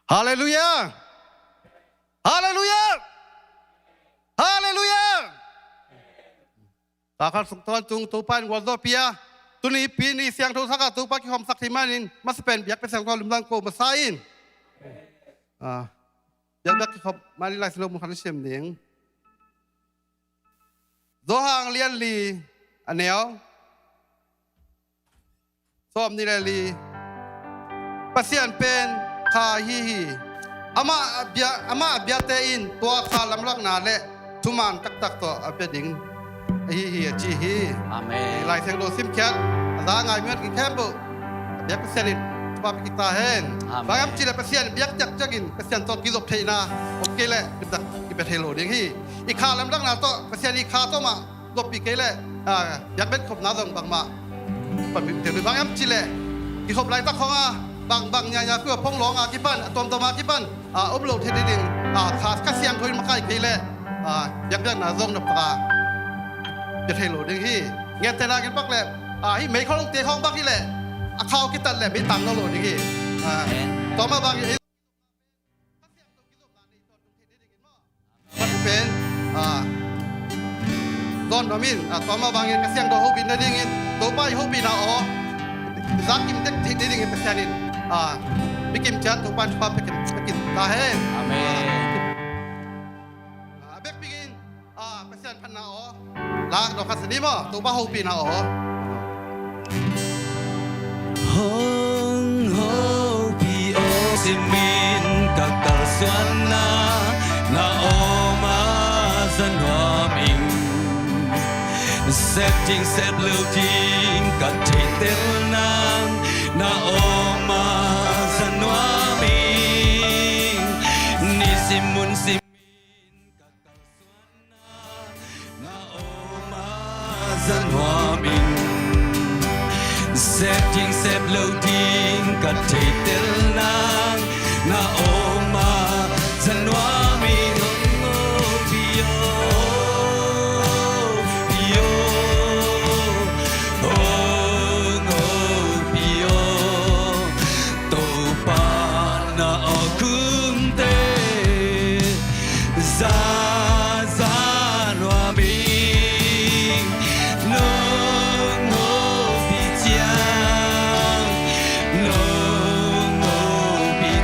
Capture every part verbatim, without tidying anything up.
Halleluiah. Halleluiah. Halleluiah. Takhan sungtawn tung Topa in gualzawhpih a, tuni pi ni siangtho saka Topa kikhawmsak thei manin masa pen biak Pasian tawh limlang ko masa in. Ah, biak biak kikhawm manin Lai Siangtho mun khat i sim ding. Johan lian li, a neu sawm ni le li. Pasian pen kha ahi hi. Amah a bia, amah a biate in tua kha lamlakna le thuman taktak tawh a bia ding ahi hi, a ci hi. Amen. Lai Siangtho simkhiat a za ngai miat ki khempeuh a biak Pasian in thupha pia kik ta hen. Amen. Bang hiam cih leh Pasian biak ciakciak in Pasian tawh kizop theihna om kei leh kipia thei lo ding hi. I kha lamlakna tawh Pasian i kha tawh mah zoppih kei leh, ah, biakbet khopna zong bangmah pan mi thei lo. Bang hiam cih leh kikhop laitak khawng a bangbang nyainyaku a phonglawng a kipan, a tuamtuam a kipan, ah, om lo thei ding, ah, kha, kha siangtho in makai kei leh, ah, biakbiakna zong noptak a pia thei lo ding hi. Ngette nakin pak leh, ah, hih meikholhte khawng bang hi leh a khau kitat leh mi tang nawn lo ding hi. Ah, tua mah bangin pen, ah, dawn nuam in, ah, tua mah bangin Kha Siangtho hopih nadingin Topa i hopihna aw zak kim dek theih nadingin Pasian in, ah, mi kim ciat Topa in thupha pia kim, pia kim ta hen. Amen. Ah, a bekbek in, ah, Pasian phatna aw lak dawh khat sa ni maw, Topa hopihna aw. Hong hopih aw, simin ka kalsuanna na awm a za nuam ing. Sep ding sep lo ding ka theihtelna na awm a za nuam ing. Nisim mun sim na awm a za nuam ing. Sep ding sep lo ding ka theihtelna na awm a za nuam ing. Hong hopih aw, hopih aw, hong hopih aw. Topa na awk hun te za za nuam ing. Nong hopih ciang, nong hopih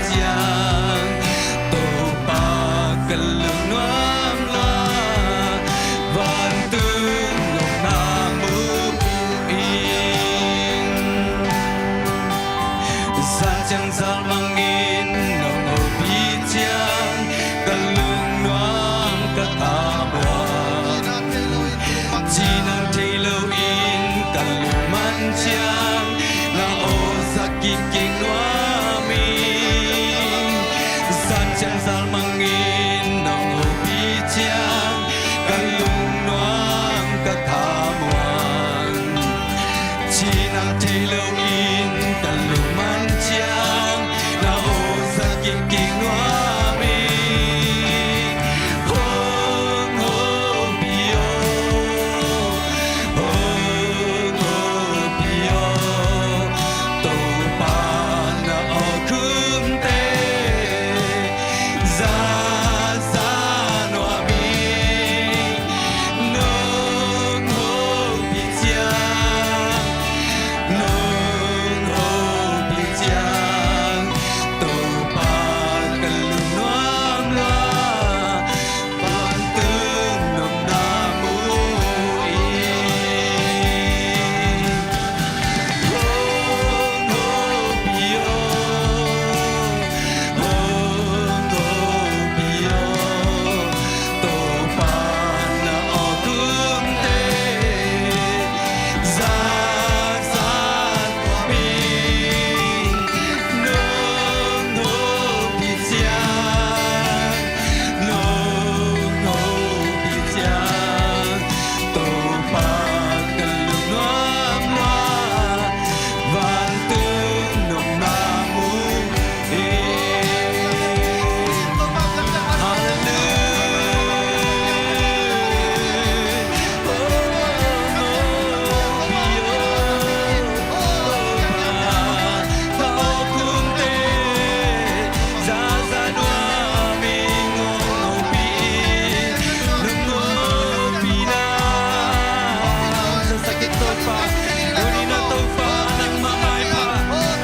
Tuni in ah Topa, nangmah maipha.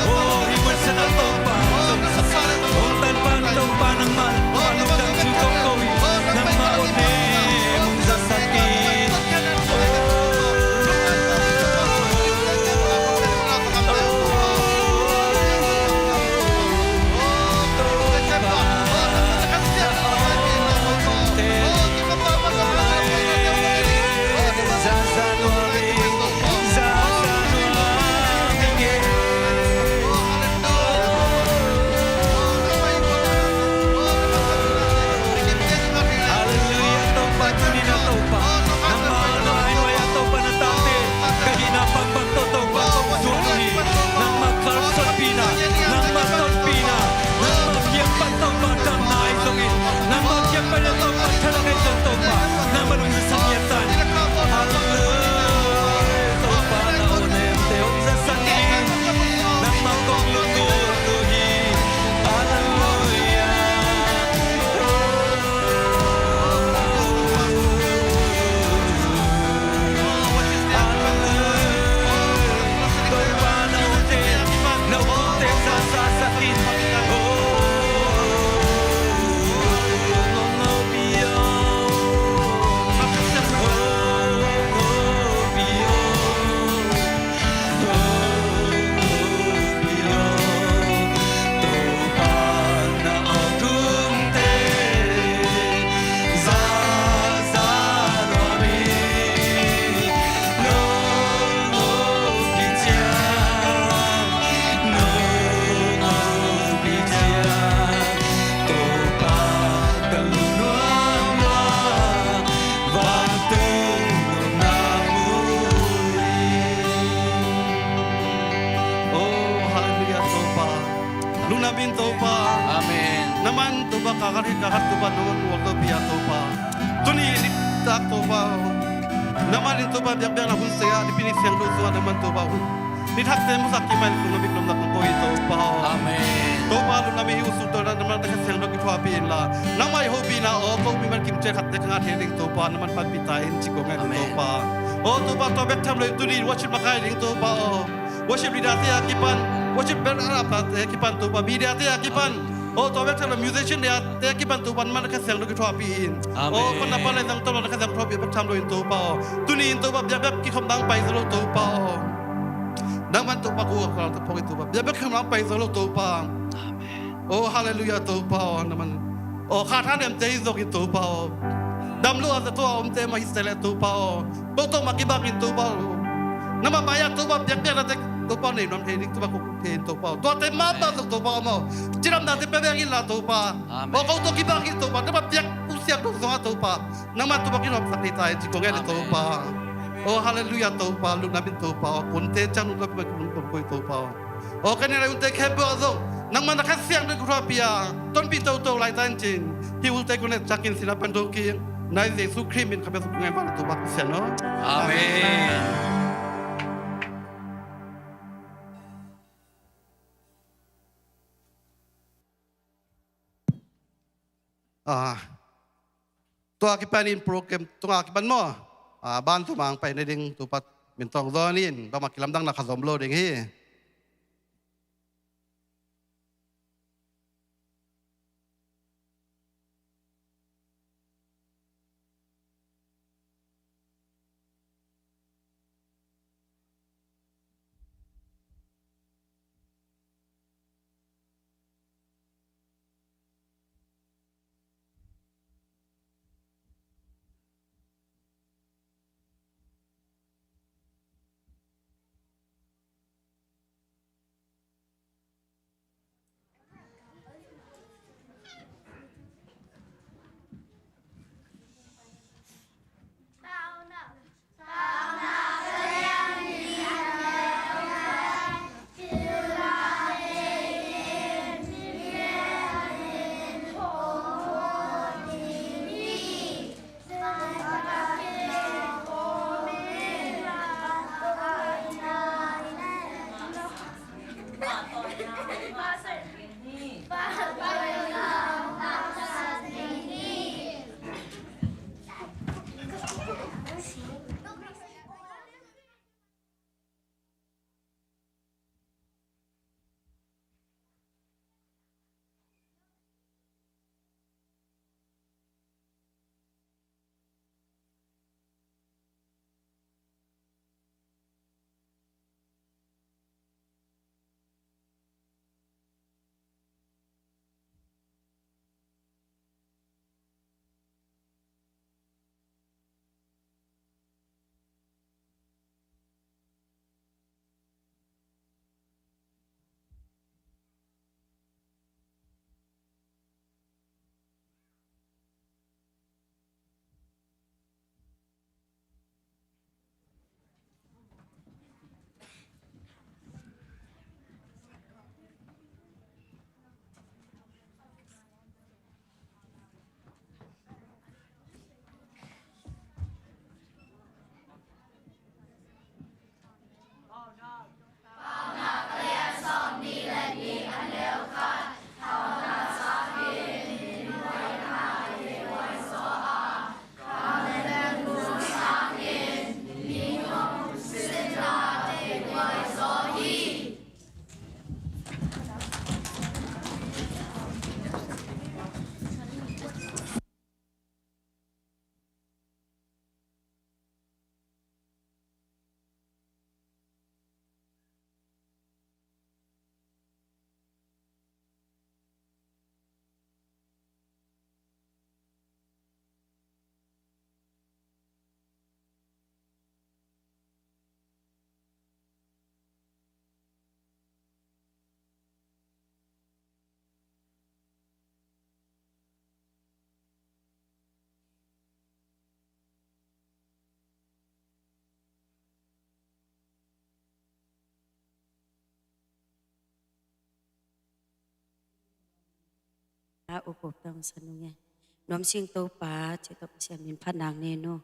Oh, hih mun siatna Topa, hong tanpha Topa, nangmah lungdam thu ko hi. Nangmah awlmawhna hong zasak hi. Halleluiah, Topa, tuni in ah Topa, nangmah nuai-nuai ah Topa, na tate ka hihna bangbang tawh Topa kong zuan uh hi. Nangmah kalsuanpihna, nangmah tonpihna, nangmah kiang pan Topa damna ahi zongin, nangmah kiang pan Topa thalak ahi zong Topa, nangmah lungdam sa ngiat ta in. Halleluiah, Topa na awlmawhte hong zasak hi. Nangmah kong lungdam uh hi. Halleluiah. Oh, halleluiah, Topa. Lungdam ing Topa. Amen. Nangman Topa, ka khat hi ka khat Topa, nangman uak Topa, Topa. Tuni nitak Topa, nangman in Topa, biakbiakna hun sungah, Nipi ni siangtho sungah, nangman Topa, hun nithakte musak kik ma in, lungdam, lungdam ko hi Topa. Amen. Topa, lungdam ing, hih hun sung tawh nangman na Kha Siangtho kithuahpih inla, nangmah i hopihna aw, ko mi man kimciat khatte ka ngah thei ding Topa, nangman panpih ta in ci kong ngen Topa. Aw Topa, tua bek tham lo in tuni worship makaih ding Topa aw. Worship leader te a kipan, worship band a rapnate a kipan Topa, media te a kipan, aw tua bek tham lo musician te a kipan Topa, nangman na Kha Siangtho kithuahpih in. Aw pan a pan lai zang Topa, na Kha Siangtho bek tham lo in Topa aw. Tuni in Topa, biakbiak kikhop nang pai zo lo Topa aw. Nangman Topa ko a kal ta phawk in Topa, biakbiak kikhop nang pai zo lo Topa. Oh, halleluiah, Topa aw, nangman. Oh, kha tha nemte hi zongin Topa aw. Dam lo a zato a omte mah hi se leh Topa aw. Toto mah kibang in Topa aw. Nangmah mai-ah Topa biakbiaknate Topa nei nuam thei ding Topa ko thei in Topa aw. Tuate mahmah zong Topa aw maw. Cidamnate pia beng inla Topa. Aw, ko tawh kibang in Topa. Nangmah biak uh siangtho zongah Topa, nangmah Topa kinawmsak thei ta in ci kong ngen Topa. Oh, halleluiah, Topa. Lungdam ing Topa aw. Kunte ciang lungdam ing, lungdam ko hi Topa aw. Aw, ka nilai unte khempeuh ah zong nangman na Kha Siangtho kithuahpih a, tonpih toto lai ta in cin. Hih unte kong ngetsak in, sina pan thawkin, na Jesu Khrih min kha bek zong kong ngen val Topa Pasian aw. Amen. Ah, tua kipanin program tunga kipan maw, ah, ban tumang pai na ding Topa min tawng zawn in, bangmah kilamdangna kha zom lo ding hi. Ka u kup tong sa nung e. Nuam sing Topa ci tawh Pasian min phat nang ni nu.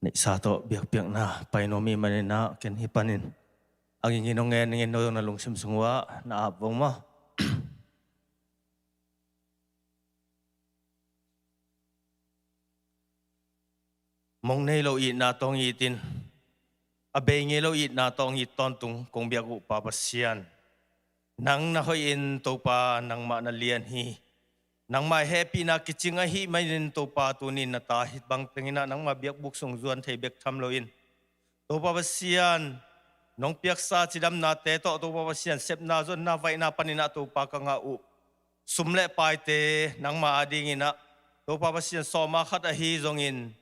Neihsa tawh biakpiakna pai nuam i hih manin ah ken hih panin a ngingin hong ngen ning in, no zong na lungsim sung uah na ap vong maw. Mong nei lo itna tawh hong itin, a bei ngei lo itna tawh hong it tawntung kong biak uh Pa Pasian, nang na hoih in Topa, nangmah na lian hi. Nangmah i hehpihna kicing ahih manin Topa, tuni na ta hih bang teng in ah nangmah biakbuk sung zuan thei bek tham loin, Topa Pasian, nong piaksa cidamnate tawh Topa Pasian, sepna zonna vaihna panin ah Topa ka ngah uh sum le paite nangmah adingin ah, Topa Pasian, sawma khat ahi zongin,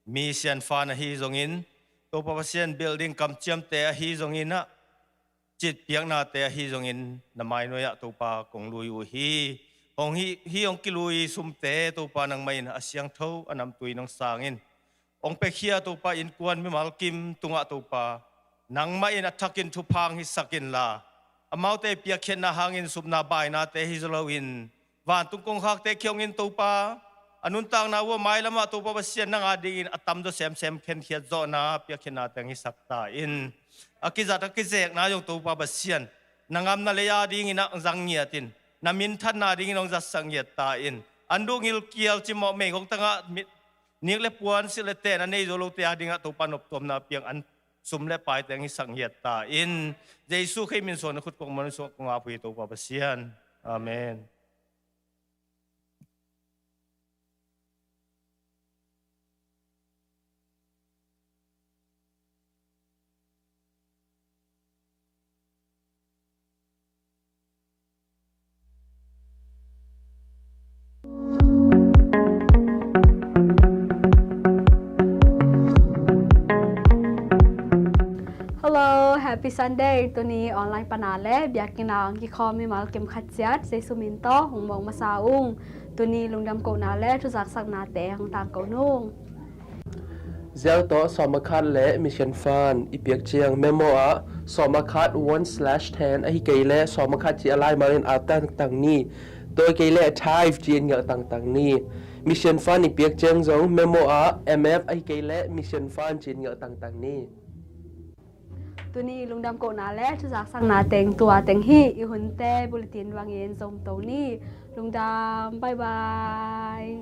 mission fund ahi zongin, Topa Pasian, building kamciamte ahi zongin ah, citpiaknate ahi zongin na mainuai ah Topa kong lui uh hi. Hong hi, hih hong kilui sumte Topa, nangmah in a siangtho a namtui nong sang in, hong piakhia Topa, innkuan mimal kim tungah Topa, nangmah in a thakin thupha hong hisak inla, amaute piakkhiatna hangin supna bainate hi zaw loin, vantung kongkhakte kiangin Topa, a nuntakna uh a mailamah Topa Pasian, nang adingin a tamzaw semsem khenkhiat zawhna piakkhiatnate hong hisak ta in. A kizat a kizekna zong Topa Pasian, na ngamna lei adingin ah hong zang ngiat in, na minthanna dingin hong zatsak ngiat ta in. An duh ngilkial cimawh meigong tangah mi-, nik le puan, silh le ten a nei zo lote adingah Topa noptuamna piang, an sum le paite hong hisak ngiat ta in. Jesu Khrih min suang na khut kong muan sungah kong ap uh hi Topa Pasian. Amen. Hello, happy Sunday. Tuni online pana le biakinn ah hong kikhawm mimal kim khat ciat Jesu min tawh hong muak masa ung. Tuni lungdam kohna le thuzaksaknate hong tangko nung. Ziau tawh sawma khat le mission fund i piak ciang memo ah sawma khat one slash ten ahi kei leh sawma khat ci a laimal in at tangtang ni. Tua hi kei leh tithe ci in gelh tangtang ni. Mission fund i piak ciang zong memo ah M F ahi kei leh mission fund ci in gelh tangtang ni. Tuni lungdam kohna le thuzaksakna teng tua teng hi. I hunte bulletin bangin zom to ni. Lungdam, bye bye.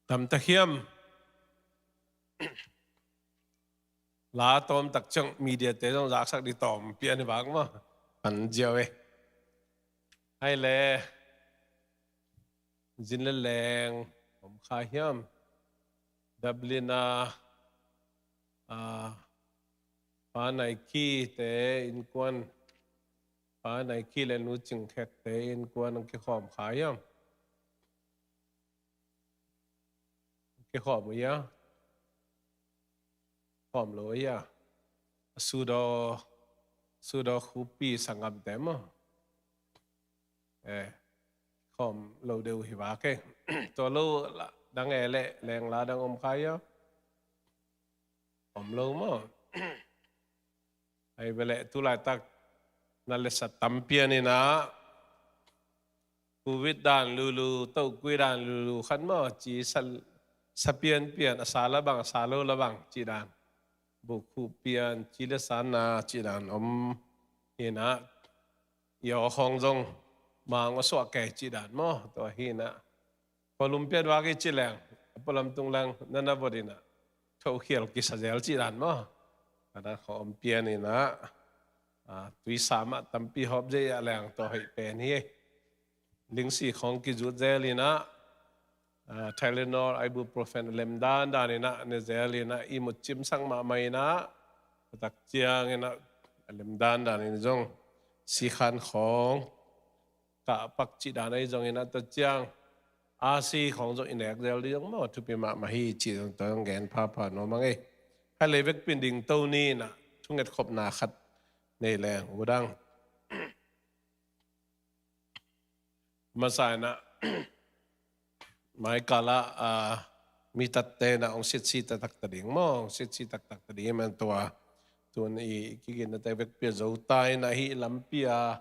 Tam ta hiam? La tawm tak ciang media te zong zaksak di tawm pian hi bak maw. Pan ziau e. Hai le. Zin le leng om kha hiam? Dublin a, a, Pa Nike te innkuan, Pa Nike le Nu Cing Khek te innkuan ang kikhawm kha hiam? Kikhawm uh ia? Khawm lo ia? Sudo, Sudo khupi sanggam te maw? Eh, khawm lo deuh hi vak e. Tua lo la, dang e le, leng la dang om kha ia? Om lo maw? Ai bele tu laitak na lesa tampian ina Covid dan lulu, tokui dan lulu khan maw, ci sa, sa pianpian, a sa la bang, a sa lo la bang, ci dan. Bukhu pian, ci le san na, ci dan om ina. Yo khong zong mang a suak kei ci dan maw, tua hi na. Kholum pian wak i ci leng, a pualam tung leng, na na vot ina. Thokhial kisa zel ci dan maw. Kana kho om pian ina. A, tuisa mah tampi hop zei a leng tua hoih pen hi. Lingsi khong kizut zel ina. A, Tylenol, ibuprofen, lem dan dan ina, ne zel ina, i mut cimsak mahmah ina. Tak ciang ina, lem dan dan ina zong. Sikhan khong. Kahpak cih dan ahi zongin a tua ciang a si khong zong i nek zel ding zong maw, thupi mahmah hi cih zong tua zong gen phapha nuam ang ei. Hai lei vekpi in ding to ni na, thunget khopna khat nei leng u dang. Masa ina, mai kala, a, mi tatte na ong sitsi taktak ta ding maw, ong sitsi taktak ta ding man tua. Tun i kiginna te vekpi a zo ta in a hi lampi a,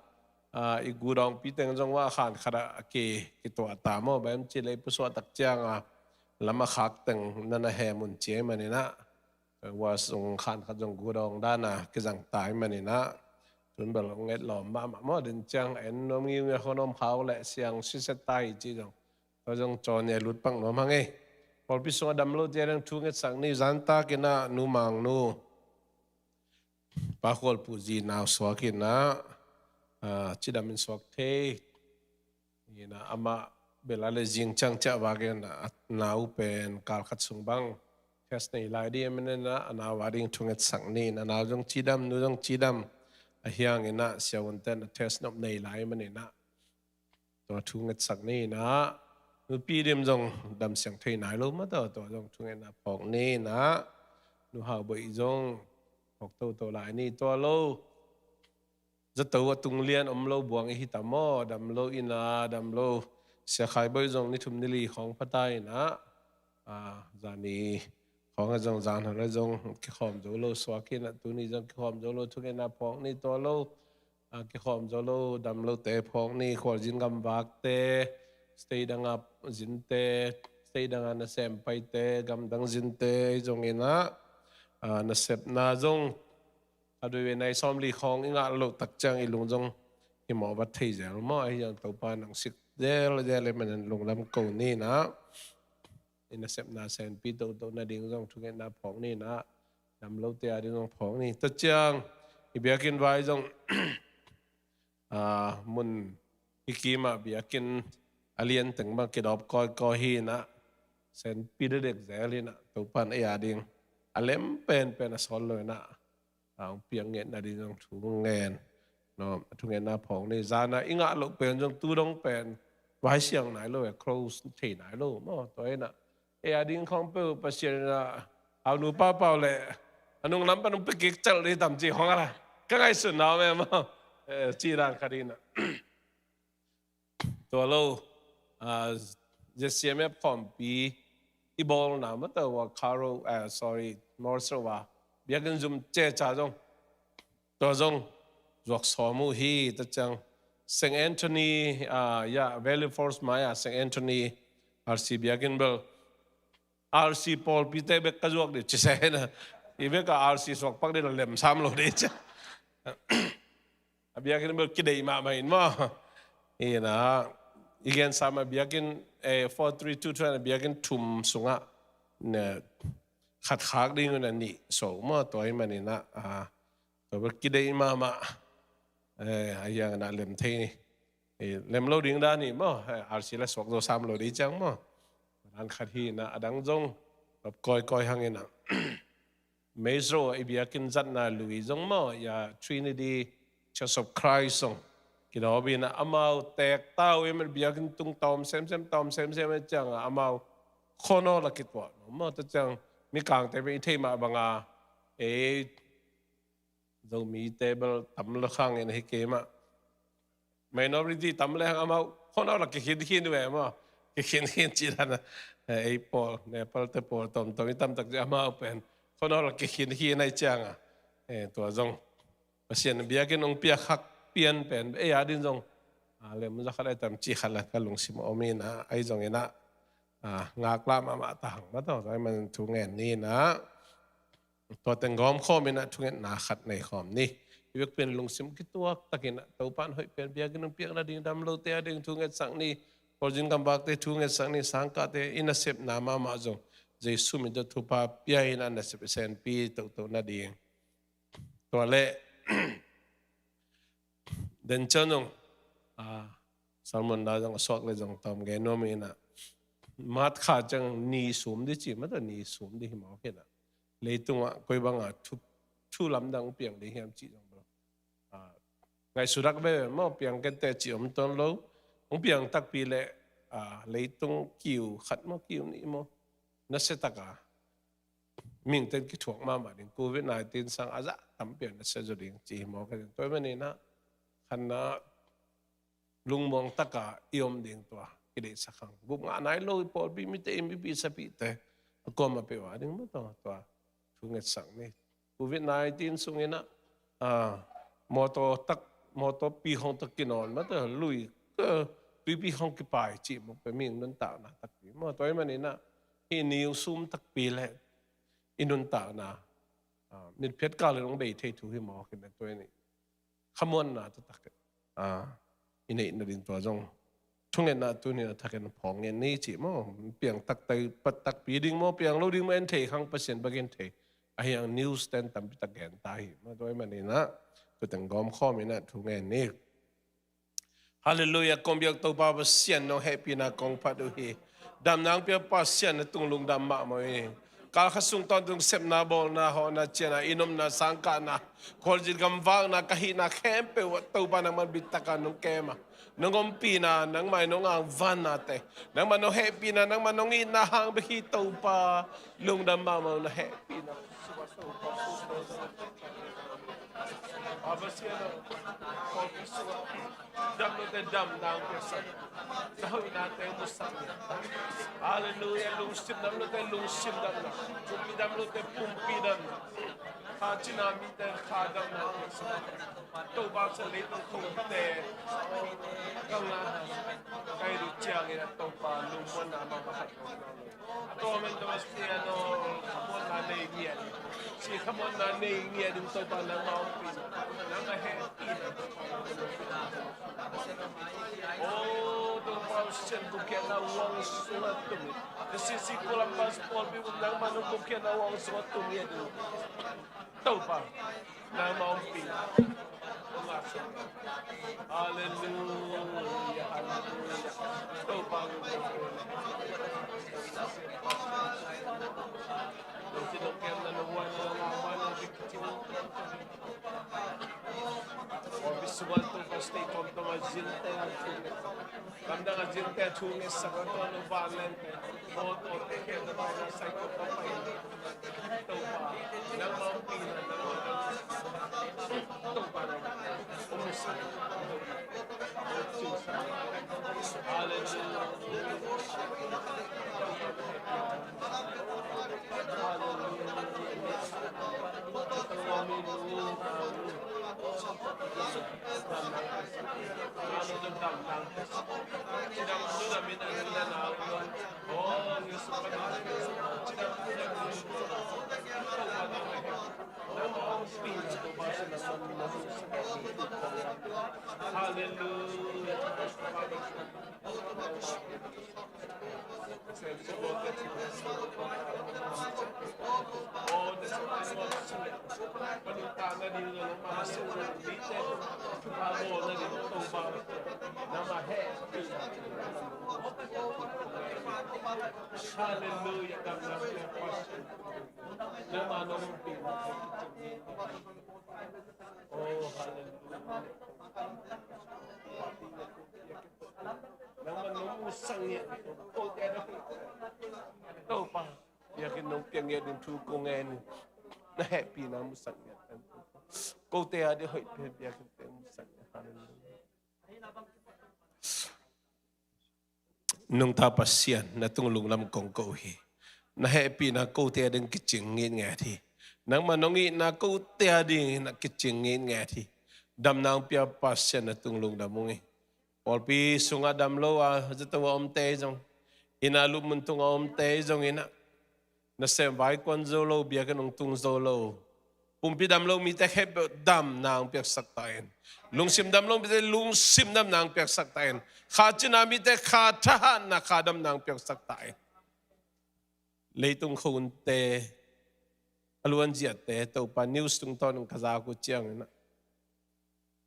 a, i gudawngpi teng zong wa khan khat a ki, kituah ta maw, bem ci le i pusuah tak ciang a lam a khak teng na na he mun ci ai manin a. Wa zong khan khat zong gudawng dan a kizang ta ai manin a. Tun bel ong et lawm mahmah maw, den ciang en nuam ngiu ngiu khawng nuam khau le siang siset ta hi ci zong. Tua zong cawn ia lut pak nuam hang ei. Pawlpi sungah dam lo tia dang thu ngetsak ni, zan tak in a nu Mang Nu, Pa Khual Pu zi nau suak in a, a, cidam in suak thei. In a amah bel a le zing ciang ciah vak in a nau pen kal khat sung bang test nei lai ding a, manin a nau a ding thu ngetsak ni in a nau zong cidam, nu zong cidam. A hiang in a siavuante na test nop nei lai manin a tua thu ngetsak ni in a, nupi dim zong dam siang thei nai lo maw, tua, tua zong thu ngetna phawk ni in a, nu Hau Boih zong phawk toto lai ni, tua lo zato a tung lian om lo buang i hi ta maw, dam lo in a, dam lo. Sia Khai Boih zong ni thum ni li khawng pha ta in a, a, zani khawng a zong zan hon a zong kikhawm zo lo suak in a, tuni zong kikhawm zo lo thu ngetna phawk ni, tua lo. A, kikhawm zo lo, dam lote phawk ni, khualzin gamvakte, state dang a zinte, state dang a nasem paite, gamdang zinte, zong in a, a, nasepna zong, a dui ve nai sawm li khawng i ngah loh tak ciang i lung zong hi mawh vat thei zel maw, a hiang Topa nang sik zel zel e manin lunglam ko ni in a. I nasepna senpi toto nading zong thu ngetna phawk ni in a, dam lote a ding zong phawk ni. Tua ciang i biakinn vai zong, a, mun hi kim a biakinn a lian teng bang kidawp kawikawi hi in a, senpi dedek zel hi in a, Topan ei a ding a lem penpen a sawl lo in a, a, hong piang ngetna ding zong thu ngen. No, thu ngetna phawk ni. Zan a i ngah loh pen zong tu dong pen vai siang nai lo e, close thei nai lo maw, tua in a. Ei a ding khawng peuh Pasian in a, Hau Nu Pa Pau le a nung lam pan hong pia kik celh ding tam ci khawng a la ka ngaihsutna om e maw. E, ci dan khat in a. Tua lo, a, Z C M F khawmpi i bawlna maw, tua wa Karo, a, sorry, Morse wa biakinn zum ceca zong, tua zong zuak sawm uh hi. Tua ciang Saint Anthony, a, ya, Valley Force mai a Saint Anthony R C biakinn bel, R C pawlpite bek ka zuak dih ci se na. I bek a R C suak pak dih la lem sam lo dih ci. A biakinn bel kideih mahmah in maw. Ina, i gen sam a biakinn, eh, four three two two a biakinn thum sungah ne, khat khak ding un a nih so maw, tua hi manin a, a, tua bel kideih mahmah. Eh, a hiang na lem thei ni. Eh, lem lo ding dan hi maw, eh, R C la suak zo sam lo dih ciang maw. Dan khat hi na, a dang zong nop kawikawi hang in a. Maze Road i biakinn zatna lui zong maw, ya Trinity Church of Christ zong kidawp in a, amau tek tau i man biakinn tung tawm semsem, tawm semsem a ciang a, amau khuanaw la kituah maw, tua ciang Mikangte bel i theih mah bang a, eh, Zomite bel tam lo khang in a hi kei mah. Minority tam le hang amau khuanaw la kikhin khin ve maw. Kikhin khin ci dan a, eh, ei pawl, Nepal te pawl tawmtawm i tam tak ci amau pen khuanaw la kikhin khin a hi ciang a. Eh, tua zong Pasian biakinn hong piak hak pian pen ei a din zong, a, lem za khat a tam ci khat la ka lungsim a om in a, ei zong in a, a, ngaklah mahmah ta hang maw, tua zong ei man thu ngen ni in a. Tua teng gawm khawm in a, thungetna khat nei khawm ni. I bek pen lungsim kituak tak in a, Topa in hoih pen biakinn hong piak nading, dam lote a ding thungetsak ni, khualzin gamvakte thungetsak ni, sangkahte i nasepna mahmah zong Jesu min tawh thupha pia in a, nasep i senpi toto nading. Tua leh, den ciang zong, a, sermon da zong a suak leh zong tawm gen nuam in a, March kha ciang ni sum ding ci maw, tua ni sum ding hi mawk in a, leitungah koi bang a thu, thu lamdang piang ding hiam cih zong lo. A, ngaihsut hak veve maw, piang kei teh cih om tuan lo. Hong piang takpi leh, a, leitung kiu khat maw, kiu nih maw, nasia tak a mihingte'n kithuak mahmah ding, covid nineteen sang a zah tampi a nasia zaw ding cih hi mawk in a, tua hi manin a, khatna lungmuang tak a i om ding tua kideihsak hang. Gup ngah nai lo i pawlpi mite, i mipi sapihte, Kuamah peuh a ding maw, tua, tua thu ngetsak ni. Covid nineteen sungin ah, ah, motor tak, motor pi hong tak kinawn maw, tua lui, ka, tuipi hong kipai cih maw, pia mihing nuntakna takpi maw. Tua ahih manin ah, hih news sum takpi le i nuntakna, ah, mitphiat kal in hong bei thei thu hi mawk in ah, tua in i khamuanna taktak, ah, i neih nading tua zong thungetna tuni a thakin phawng ngen ni cih maw. Piang taktak, pat takpi ding maw, piang lo ding maw, en thei khang Pasian bek in thei. Ahi hang news ten tampi tak gen ta hi maw. Tua ahih manin ah, tua teng gawm khawm in ah thu ngen ni. Halleluiah, kong biak Topa Pasian, nong hehpihna kong phat uh hi. Damna hong pia Pasian, na tung lungdam mahmah hi. Kal khat sung tawntung sepna, bawlna, hawhna, ciahna, inn omna, sangkahna, khualzin gamvakna, ka hihna khempeuh ah Topa nangman bitak a nong kem a, nong ompihna, nangmah in nong angvannate, nangmah nong hehpihna, nangmah nong itna hang bek hi Topa. Lungdam mahmah, na hehpihna. Dam lote damna hong piaksak. Na hoihnate hong musak. Halleluiah. Lungsim dam lote lungsim damna. Pumpi dam lote pumpi damna. Kha cina mite kha damna hong piaksak. Topa sa leitung khongte. Ka ngah. Ka hih ciangin a Topa lungmuanna mahmah khat. Tua man Topa Pasian aw, khamuanna nei ngiat. Si khamuanna nei ngiat ding Topa nangmah ompih. Nangmah hehpihna. O Topa Pasian, gupkhiatna huang sungah tum in. Ka sisi Columbus pawlpi um nangmah nong gupkhiatna huang sungah tum ngiat ding. Topa, nangmah ompih. Halleluiah, halleluiah. Topa, Halleluiah. Oh, halleluiah. Nangmah nong musak ngiat. Topa, biakinn nong piak ngiat ding thu kong ngen. Na hehpihna musak ngiat. Kote a ding hoih pen biakinn teng musak ngiat. Halleluiah. Nungta Pasian, na tung lungdam kong ko hi. Na hehpihna kote a ding kicing ngitnget hi. Nangmah nong itna kote a ding na kicing ngitnget hi. Damna hong pia Pasian, na tung lungdam ung hi. Pawlpi sungah dam lo a zato a omte zong, inn a lupmun tungah omte zong in ah, nasem vai kuan zo lo, biakinn hong tung zo lo, pumpi dam lo mite khempeuh damna hong piaksak ta in. Lungsim dam lo mite lungsim damna hong piaksak ta in. Kha cina mite kha thahatna, kha damna hong piaksak ta in. Leitung khonte, a luanziate, Topa news tungtawn in ka zak uh ciangin ah,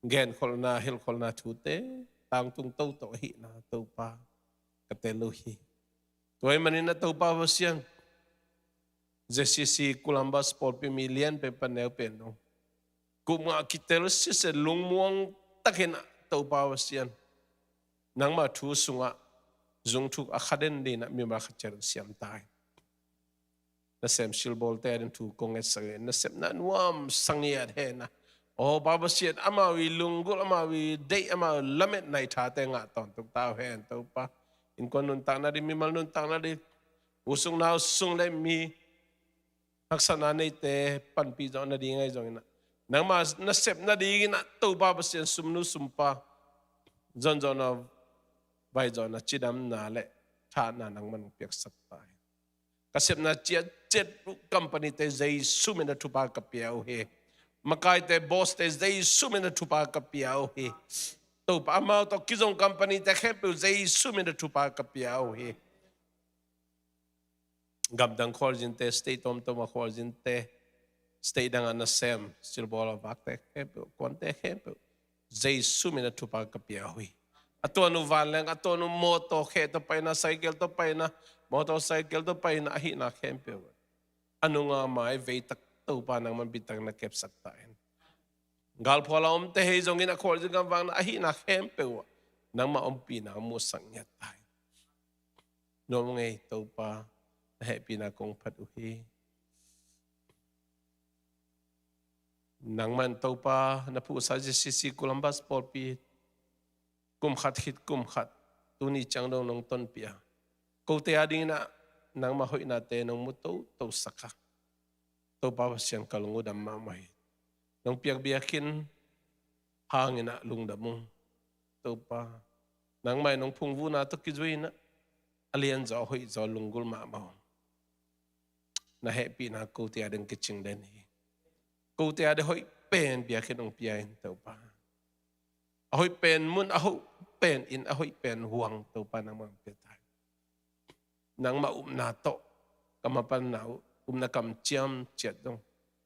genkholhna, hilhkholhna thute tangtung toto ahihna Topa ka tel uh hi. Tua ahih manin a Topa Pasian, Z C C Columbus pawlpi mi lianpen pan neupen dong, kup ngah kitel sese lungmuang takin a Topa Pasian, nangmah thu sungah zungthuk a kha den dingin ah mimal khat ciat hong siam ta hi. Nasem silbawlte a ding thu kong ngetsak in, nasepna nuamsa ngiat hen a, aw Pa Pasian, amau i lunggulh, amau i deih, amau lametna i thate ngah tawntung ta uh hen Topa. Innkuan nuntakna ding, mimal nuntakna ding, U sung nau sung le mi haksatna neite panpih zawh nading ahi zongin ah, nangma nasep nadingin ah Topa Pasian sumnu sumpa zonzawhna, vaizawhna, cidamna le thahna nangman piaksak ta hi. Ka sepna ciatciat uh company-te Jesu min a thupha ka pia uh hi. Makaite, boss-te Jesu min a thupha ka pia uh hi. Topa, amau tawh kizong company-te khempeuh Jesu min a thupha ka pia uh hi. Gamdang khualzinte, state tomtom a khualzinte, state dang a nasem silbawl a vakte khempeuh, kuante khempeuh Jesu min a thupha ka pia uh hi. A tuan uh vanleng, a tuan uh mawtaw, khe tawh paina, cycle tawh paina, motorcycle tawh paina, ahihna khempeuh a nunga mai veitak Topa nangman bitak na kepsak ta in. Galphual a omte hi zongin a khualzin gam vakna, ahihna khempeuh ah nangma ompihna musak ngiat ta in. Nuam ngei Topa, na hehpihna kong phat uh hi. Nangman Topa na phuhsa J C C Columbus pawlpi kum khat khit kum khat, tuni ciang dong nong tonpih a, kote adingin ah nangma hoihnate nong mu toto sak a, Topa Pasian, ka lung uh dam mahmah hi. Nong piak biakinn hangin ah lungdam ung. Topa, nangmah in nong phungvuhna tawh kizui in ah a lianzaw a hoihzaw lunggulh mahmah ung. Na hehpihna kote ading kicing den hi. Kote ading hoih pen biakinn hong pia in Topa. A hoih pen mun, a hoih pen inn, a hoih pen huang Topa nangmah hong pia ta in. Nangmah upna tawh ka mapanna uh, upna kamciam ciat dong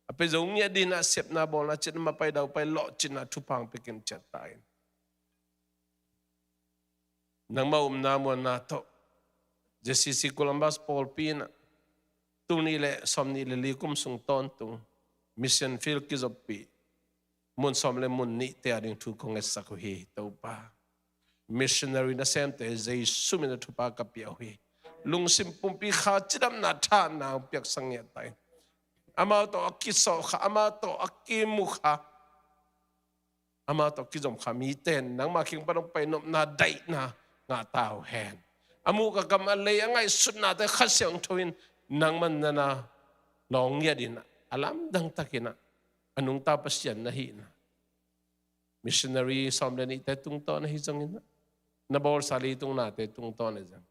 a pia zo ngiat dingin ah sepna bawlna ciat, mapai daupai lawhcinna thupha hong pia kim ciat ta in. Nangmah upna muanna tawh J C C Columbus pawlpi in ah tul nih le sawmnih le li kum sung tawntung mission field kizoppih mun sawm le mun nihte ading thu kong ngetsak uh hi Topa. Missionary nasemte Jesu min a thupha ka pia uh hi. Lungsim pumpi kha cidamna thahna hong piaksak ngiat ta in. Amau tawh a kisawh kha, amau tawh a kimu kha, amau tawh kizom kha mite in nangma kiang pan hong pai nopna daihna ngah ta uh hen. A muh, a kam, a lei, a ngaihsutnate Kha Siangtho in nangman na na lawng ngiat in ah, a lamdang takin ah a nungta Pasian na hihna, missionary sawm le nihte tungtawn ahi zongin ah, na bawlsa leitung nate tungtawn ahi zong,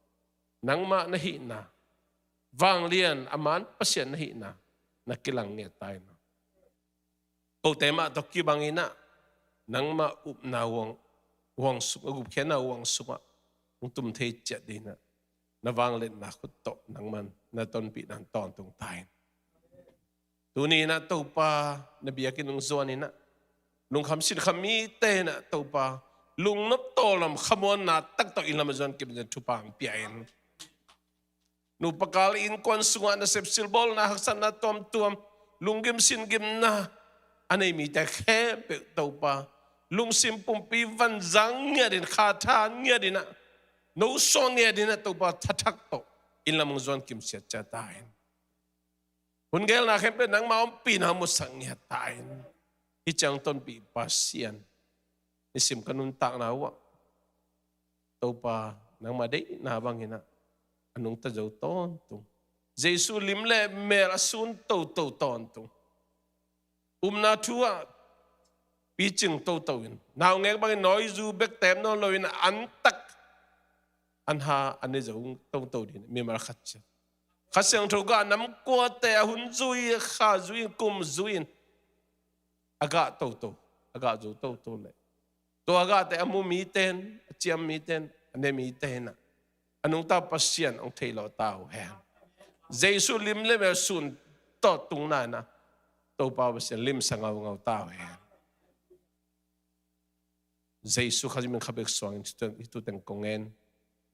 nangmah na hihna, vanglian a man Pasian na hihna na kilang ngiat ta in ah, kote mah tawh kibangin ah nangmah upna huang, huang sung, a gupkhiatna huang sungah hong tum thei ciat dingin ah na vangliatna khut tawh nangman na tonpihna tawntung ta in. Tuni in ah Topa, na biakinn hong zuan in ah lungkham sinkham mite in ah Topa, lungnop tawlnop khamuanna tak tawh inn lam a zuan kim dingin thupha hong pia in. Nupa kal innkuan sungah nasep silbawlna, haksatna tuamtuam, lunggim singgimna a nei mite khempeuh Topa, lungsim pumpi vanzang ngiat in, kha tha ngiat in ah, nosuak ngiat in ah Topa, tha thak tawh inn lam hong zuan kim ciat ciat ta in. Hun gelna khempeuh nangma ompihna musak ngiat ta in. Hih ciang tonpih Pasian, nisim ka nuntakna uh ah Topa, nangma deihna bangin ah a nungta zo tawntung, Jesu lim le mel a sun toto tawntung, upna thu ah picing toto in, naungek bangin nawizu bek teem nawn loin an tak an ha an ne zo toto dingin mimal khat ciat, Kha Siangtho gah nam kuate a hun zui, kha zui in, kum zui in a gah toto, a gah zo toto leh, tua a gahte a mu mite in, a ciam mite in, a ne mite in ah a nungta Pasian hong theih lawh ta uh hen. Jesu lim le mel sun tawh tungna in ah Topa Pasian limsa ngaungau ta uh hen. Jesu Khazih min kha bek suangin hih thu teng kong ngen,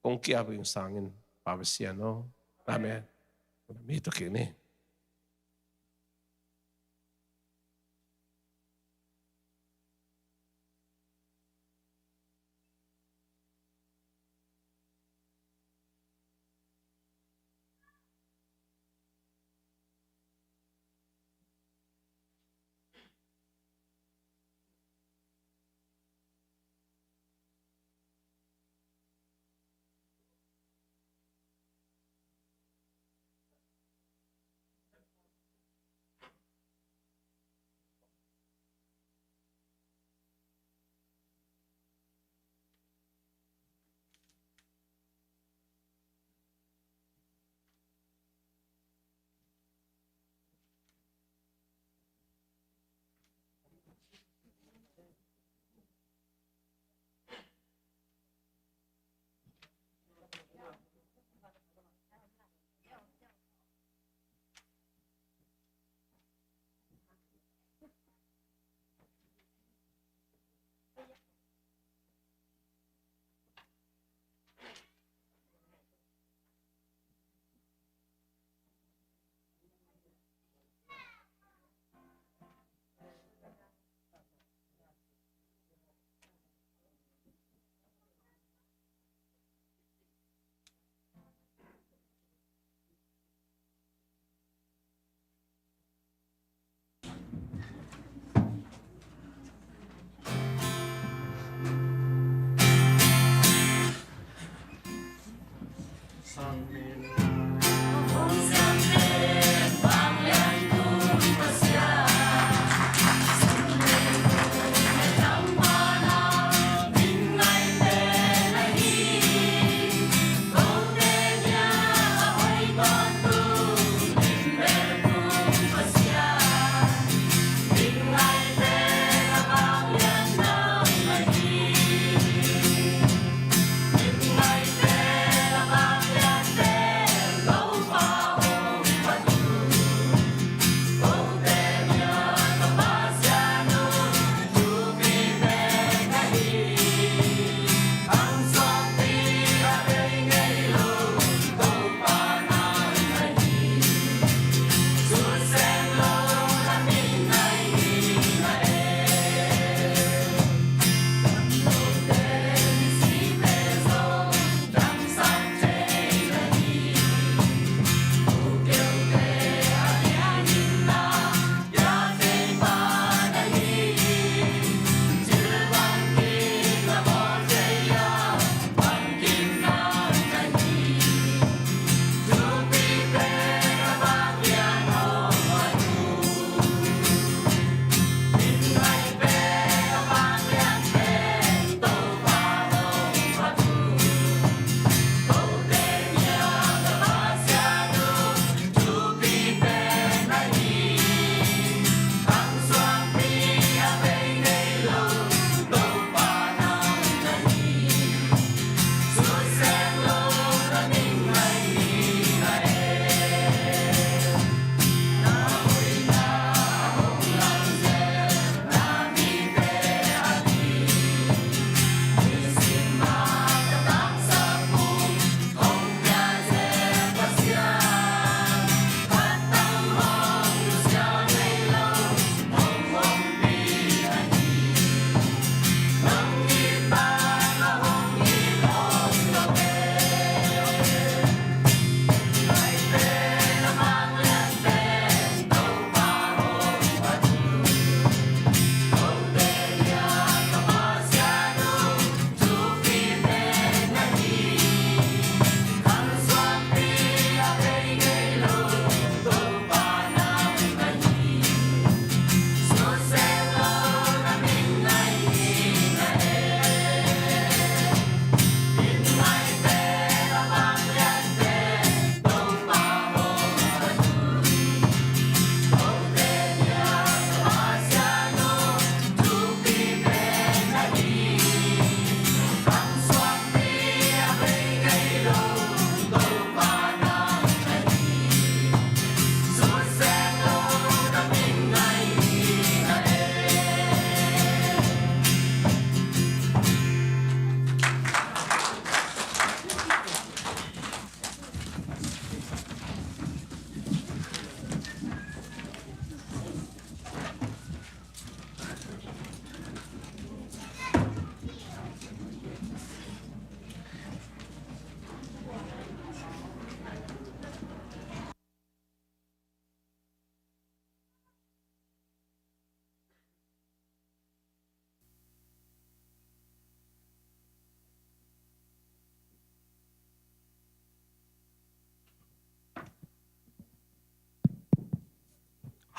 kong ki-ap ing sangin Pa Pasian aw. Amen. Mi to kik ni.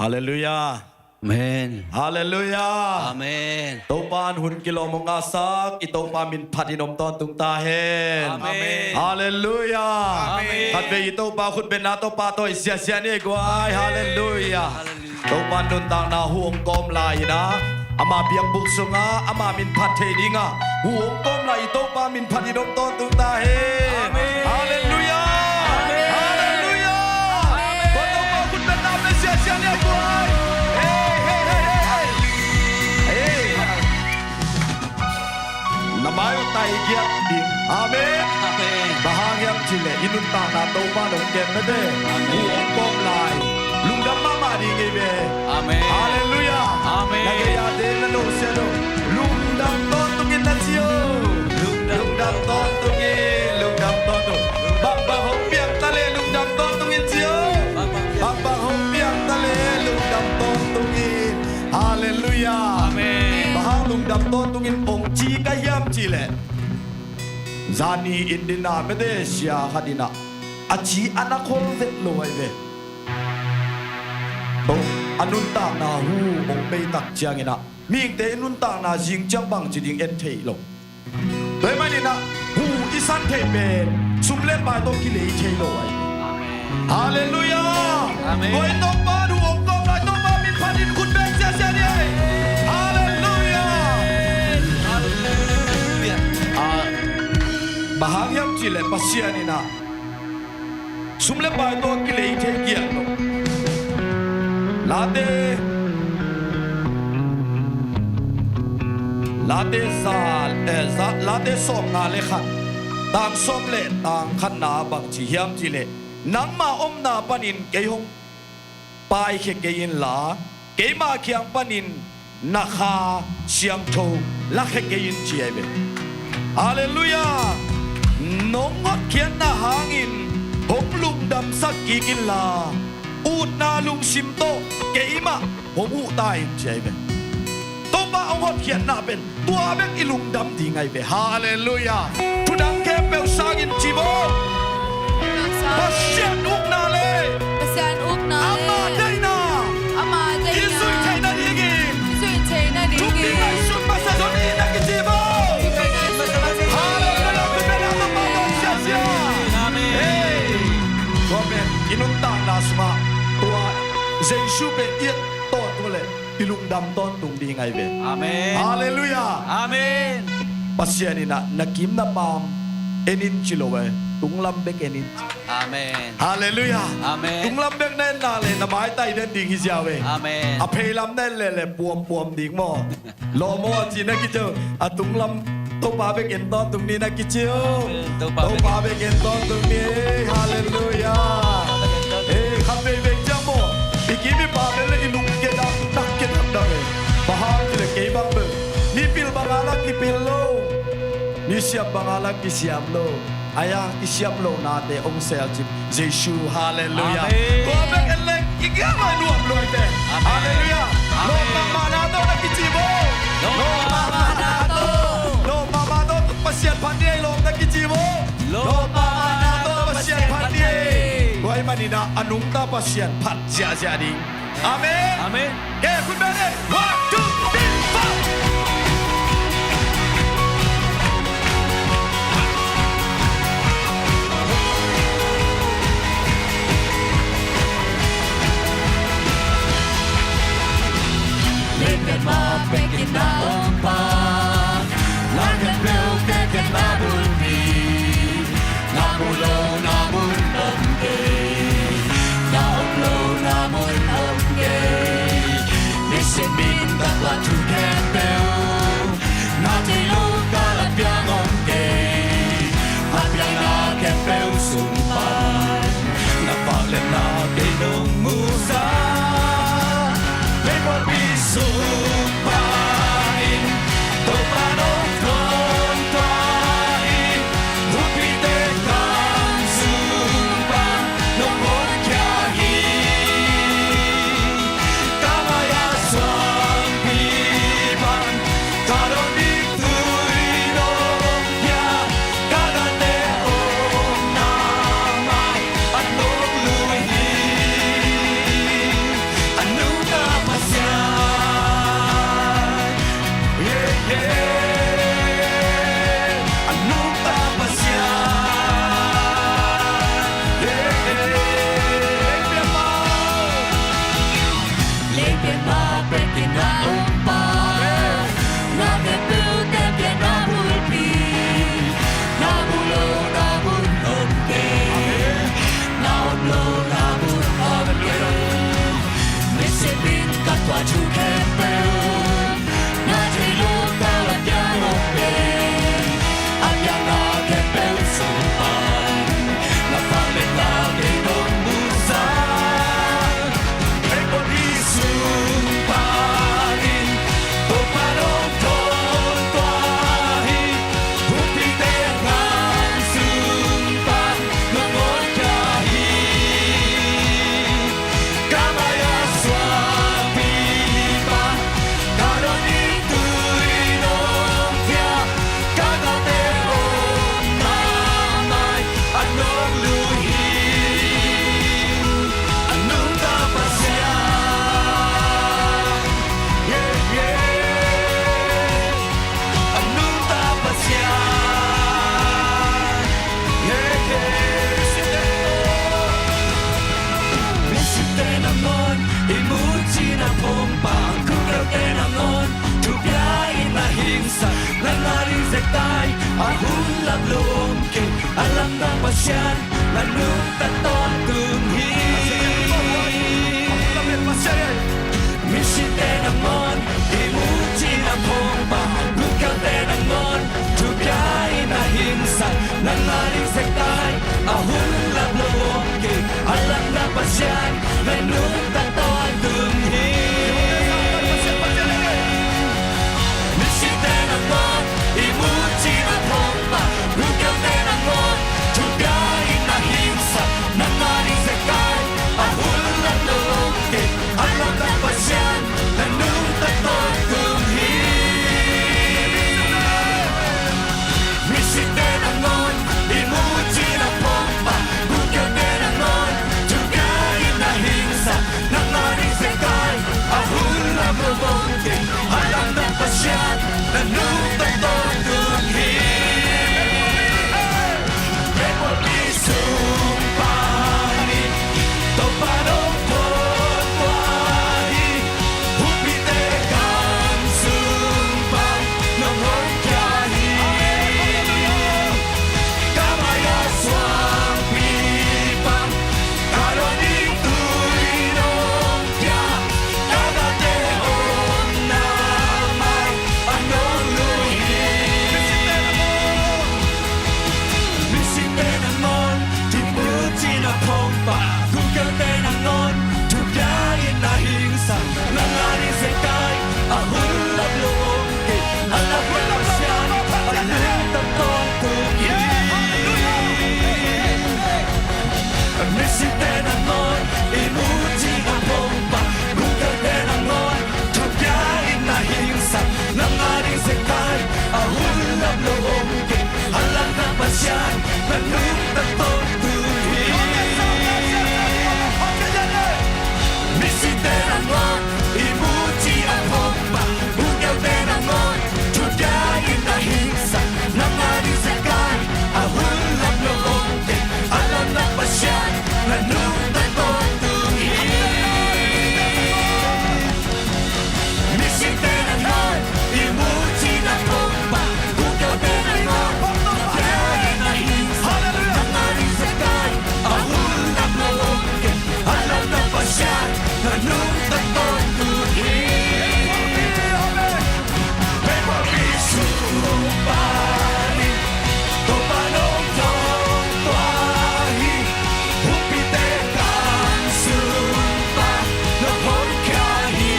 Halleluiah. Amen. Halleluiah. Amen. Topa in hun kilawm hong ngahsak i Topa min phat in om tawntung ta hen. Amen. Halleluiah. Amen. Khatvei i Topa khutbetna tawh pahtawi siasia ni ei guai. Halleluiah. Halleluiah. Topa nuntakna hu hong kawm lai-in ah, ama biakbuk sungah ama min phat thei dingah hu hong kawm lai i Topa min phat in om tawntung ta hen. Amen. Halleluiah. Amen. Halleluiah. Amen. Tua Topa khutbetna pe siasia ni ei guai. Hey, hey, hey, hey, hey. Hey. Na mai uh tai giat ding. Amen. Amen. Bang hang hiam cih leh i nuntakna Topa in hong kem mete. Amen. Hu hong kawm lai. Lungdam mahmah ding ei ve. Amen. Halleluiah. Amen. Na gei a te na nusia lo. Lungdam tawntung in na ci o. Lungdam tawntung in, lungdam tawntung. Bangbang hong piang ta leh lungdam tawntung in ci o. Bangbang hong piang ta leh lungdam tawntung in. Halleluiah. Amen. Bang hang lungdam tawntung in ong ci ka hiam cih leh, Zani in dinna mete sia khat in ah a ci a na khol vet lo ahi ve. Tua a nuntakna hu hong bei tak ciangin ah mihingte i nuntakna zing ciang bangci ding en thei lo. Tua ahih manin ah hu i san theih pen sum le pai tawh kilei thei lo ahi. Halleluiah. Amen. Tua i Topa thu hong kawm lai Topa min phatin khut beng siasia ni. Halleluiah. Halleluiah. Ah, bang hang hiam cih leh Pasian in ah sum le pai tawh kilei thei kiat lo. Late, Late za, eh, za, Late sawmnga le khat, tang sawm le tang khatna bang ci hiam cih leh, nangma omna panin kei hong paikhia kei inla, keima kiang panin na Kha Siangtho lakhia kei in ci ahi ve. Halleluiah. Nong hotkhiatna hangin hong lungdamsak kik inla, utna lungsim tawh keimah hong huh ta in ci ahi ve. Topa hong hotkhiatna pen tua bek i lungdam ding ahi ve. Halleluiah. Thudang khempeuh sangin ci bo. Pasian ukna le Pasian ukna le ama deihna ama deihna i zuih theihna dingin i zuih theihna dingin thupina i sun masa zaw ni na kici bo. Thupina i sun masa zaw ni. Halleluiah. Thupina i sun masa zaw ni. Amen. Hey. Tua pen i nuntakna sungah tua Jesu pen i et tawntung le i lungdam tawntung ding ahi ve. Amen. Halleluiah. Amen. Pasian in ah na kim na pam en in ci lo e. Tunglam bek en in. Amen. Halleluiah. Amen. Tunglam bek na en na le na maitai den ding hi ziau e. Amen. A pheilam na en le le puampuam ding maw. Lawm aw ci na kici uh. A tunglam Topa bek en tawntung ni na kici uh. Amen. Topa bek en tawntung ni. Halleluiah. Ei, khat vei vei ciang maw, i kim i pam le i lungkia dak, dak kia dak dak e. Bang hang cih leh kei bang bel mipil banga la kipil lo, misiam banga la kisiam lo. Ahi hang i siam lohnate hong selcip Jesu. Halleluiah. Amen. Tua bek en leng i kiang a nuam luaite. Amen. Halleluiah. Amen. Lawm mahmahna tawh na kici bo. Lawm mahmahna tawh. Lawm mahmahna tawh Pasian phat ni ei lawm na kici bo. Lawm mahmahna tawh Pasian phat ni ei. Tua ahih manin ah a nungta Pasian phat ziahziah ding. Amen. Amen. Ke khut beng ni. One, two, three, four. Leitung mah pek in na om pa, la khempeuh pek in na bulpi. Na mu lohna mun om kei, na om lohna mun om kei. Nisim min takua thu khempeuh A hun lap lo om kei, a lamdang Pasian na nungta tawntung hi. Misite nangawn i muh cihna phawngpha, gupkhialte nangawn thupia in a hingsak, nang a ding zekai a hun lap lo om kei, a lamdang Pasian na nungta tawntung hi. Misite nangawn i muh cihna phawngpha, gupkhialte nangawn thupia in a hingsak, nang a ding zekai a hun lap lo om kei, a lamdang Pasian na nungta tawntung hi. Misite nangawn i muh cihna phawngpha, gupkhialte nangawn thupia in a hingsak, nang a ding zekai a hun lap lo om kei, a lamdang Pasian na nungta tawntung hi. Mekpawlpi sung pan in Topa nong phawk tua hi. Humpite gam sung pan nong honkhia hi. Ka mai-ah suangpi pan ka lungdam tui nong pia, ka gate omna mai a nong lui hi. Misite nangawn i muh cihna phawngpha, gupkhialte nangawn thupia in a hingsak, nang a ding zekai a hun lap lo om kei, a lamdang Pasian na nungta tawntung hi. Misite nangawn i muh cihna phawngpha, gupkhialte nangawn thupia in a hingsak, nang a ding zekai a hun lap lo om kei, a lamdang Pasian na nungta tawntung hi. Misite nangawn i muh cihna phawngpha, gupkhialte nangawn thupia in a hingsak, nang a ding zekai a hun lap lo om kei, a lamdang Pasian na nungta tawntung hi. Misite nangawn i muh cihna phawngpha, gupkhialte nangawn thupia in a hingsak, nang a ding zekai a hun lap lo om kei, a lamdang Pasian na nungta tawntung hi. Mekpawlpi sung pan in Topa nong phawk tua hi. Humpite gam sung pan nong honkhia hi.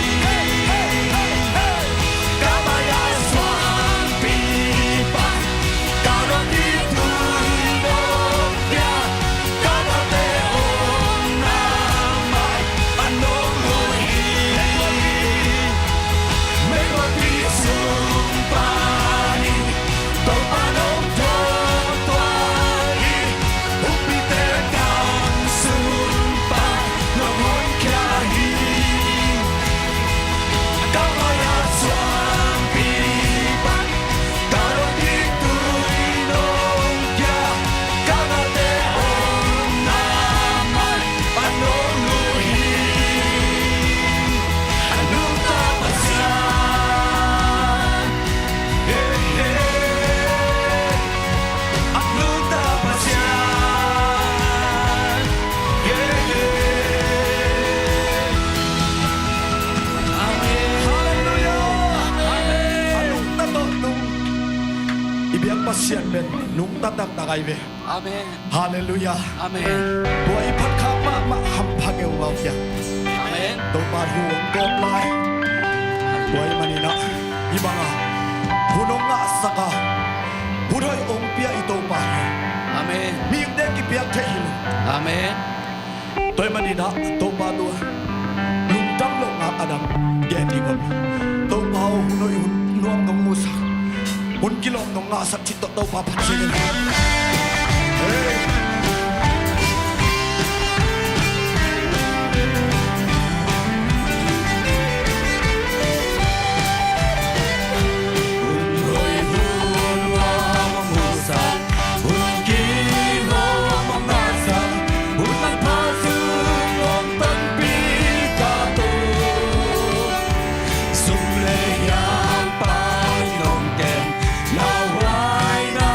Ka mai-ah suangpi pan ka lungdam tui nong pia, ka gate omna mai a nong lui hi. Mekpawlpi sung pan in Topa nong phawk tua hi. Humpite gam sung pan nong honkhia hi. Ka mai-ah suangpi pan ka lungdam tui nong pia, ka gate omna mai a nong lui hi. A nungta Pasian, hey, hey. A nungta Pasian, hey, hey. Amen. Halleluiah. Amen. A nungta tawntung i biak Pasian pen nungta taktak ahi ve. Amen. Halleluiah. Amen. Tua i phat khak mahmah hampha geugau hiam? Amen. Topa thu hong gawp lai. Tua ahih manin ah hih bangah hun hong ngahsak a, hun hoih hong pia i Topa hi. Amen. Mihingte kipiak theih hi lo. Amen. Tua ahih manin ah Topa tua lungdam lohna a dang gen ding om. Topa aw, hun hoih hun nuam nong musak, hun kilawm nong ngahsak cih tawh Topa phat ciat in. Hey. Hun hoih hun nuam hong musak, hun kilawm hong ngahsak, hun manpha sung hong tonpih ka Topa. Sum le hiang panin hong kem, na huaina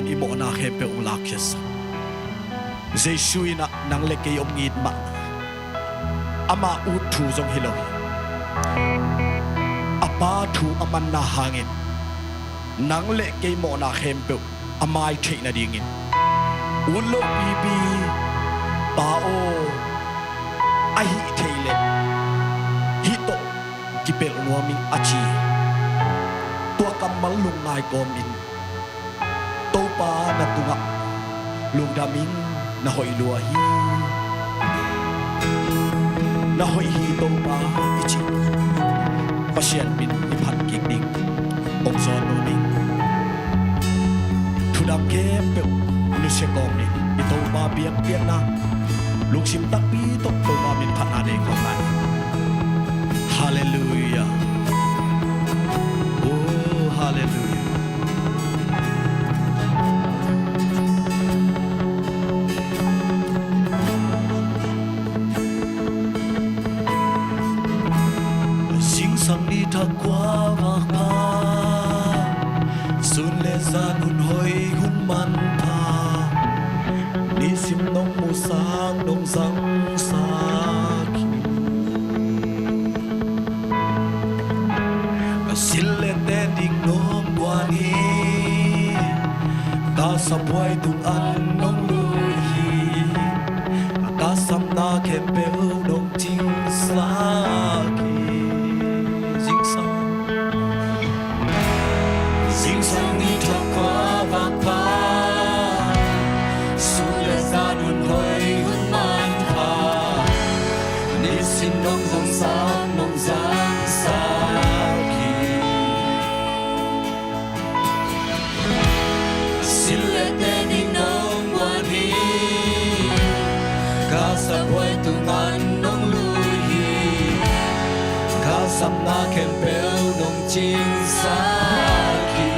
i mawhna khempeuh hong lakkhia sak. Jesu in ah nang le kei om ngit mah. Ama ut thu zong hi lo hi. A Pa thu a manna hangin nang le kei mawhna khempeuh a mai theih nadingin ut lo pipi, Pa aw, ahih theih leh hih tawh kipelh nuam ing, a ci. Tua kammal lungngai kawmin Topa na tungah lungdam ing, na hoih lua hi. Na hoih hi Topa, i cih Pasian min i phat kik ding hong zawn nuam ing. Thudang khempeuh nusia kawmin i Topa biakpiakna lungsim takpi tawh Topa min phatna nei khawm lai. Halleluiah. Oh, halleluiah. Zingsang ni thak kua vak pha, sun le zan hun hoih hun manpha, nisim nong musak nong zangsak hi. Ka silh le ten ding nong guan hi. Ka sabuai tung an nong lui hi. Ka samna khempeuh nong cingsak hi. Zingsang. Zingsang ni thak kua vak pha, sun le zan hun hoih hun manpha, nisim nong zangsak nong zangsak hi. Silh le ten ding nong guan hi. Ka sabuai tung an nong lui hi. Ka samna khempeuh nong cingsak hi.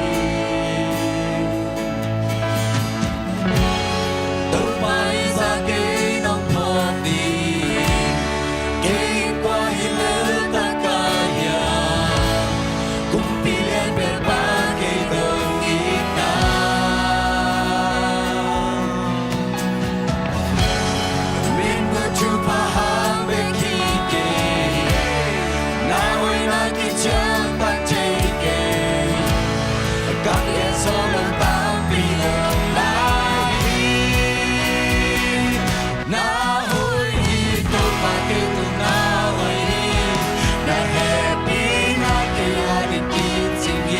Topa i za kei nong phawk ding, kei kua hi lel ta ka hiam? Kumpi lian pen Pa kei dong itna. Min mu thupha hang bek hi kei, na hoihna kician pan thei kei. Ka lian sawlong tampi om lai hi. Na hoih hi Topa, kei tung na hoih hi. Na hehpihna kei ading kicing hi.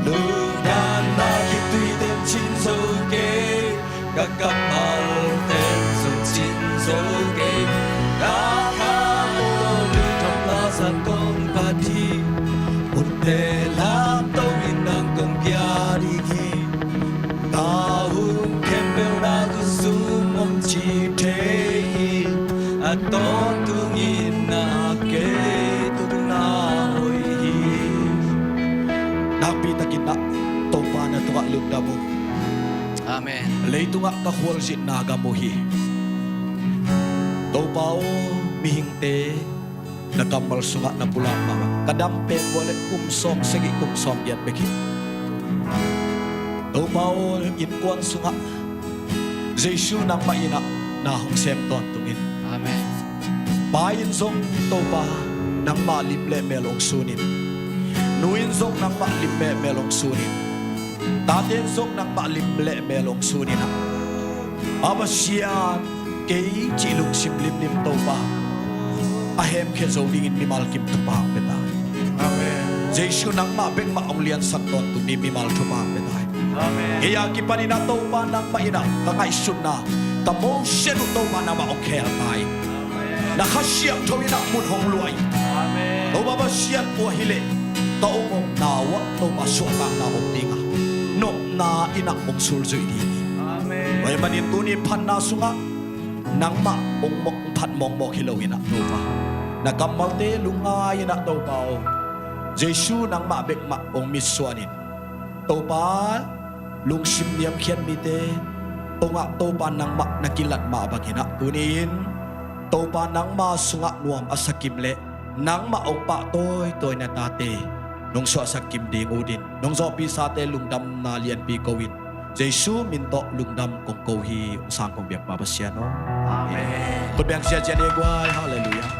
Lungdamna khitui ten cin zo kei, ka kammal ten zong cin zo kei, ka kha maw lungdamna zat kong phat hi. Utte lam to in nang kong pia ding hi. Ka hun khempeuh na tung sung om ci thei hi. A tawntung in na kei tung na hoih hi. Nakpi takin na Topa na tungah lungdam uh. Amen. Leitungah ka khualzinna gam uh hi. Topa aw, mihingte na kammal sungah na pulak mahmah. Ka dam pen bua le kum sawm sagih kum sawm giat bek hi. Topa aw, innkuan sungah Jesu nangmah in ah na hong sem tawntung in. Amen. Pa in zong Topa nangmah lim le mel hong sun in. Nu in zong nangmah lim le mel hong sun in. Tate in zong nangmah lim le mel hong sun in ah. Pasian, kei cih lungsim limlim Topa a hemkhia zo dingin mimal kim thupha hong pia ta. Amen. Jesu nangmah bek mah hong liansak tawntung ding mimal thupha hong pia ta. Amen. Kei a kipanin ah Topa nangmah in ah ka ngaihsutna, ka motion uh Topa nangmah hong khel ta in. Amen. Na Kha Siangtho in ah mun hong luah in. Amen. Topa Pasian, tua hileh ka ong omna uh ah Topa suahtakna om ding a, nopna in ah hong sulzuih ding hi. Amen. Tua ahih manin tuni phatna sungah nangmah hong mawk, hong phat mawkmawk hi lo in ah Topa, na kammalte lungngai in ah Topa aw, Jesu nangmah bek mah hong mitsuan in. Topa, lungsim niamkhiat mite tungah Topa nangmah na kilat mah bangin ah tuni-in Topa nangma sungah nuam a sa kim le nangmah hong pahtawi tawi na tate nong suahsak kim ding ut in, nong zawhpih sate lungdamna lianpi ko in, Jesu min tawh lungdam kong ko hi. Hong sang kong biak pa Pasian aw. Amen. Khut beng ziahziah ni guai. Halleluiah.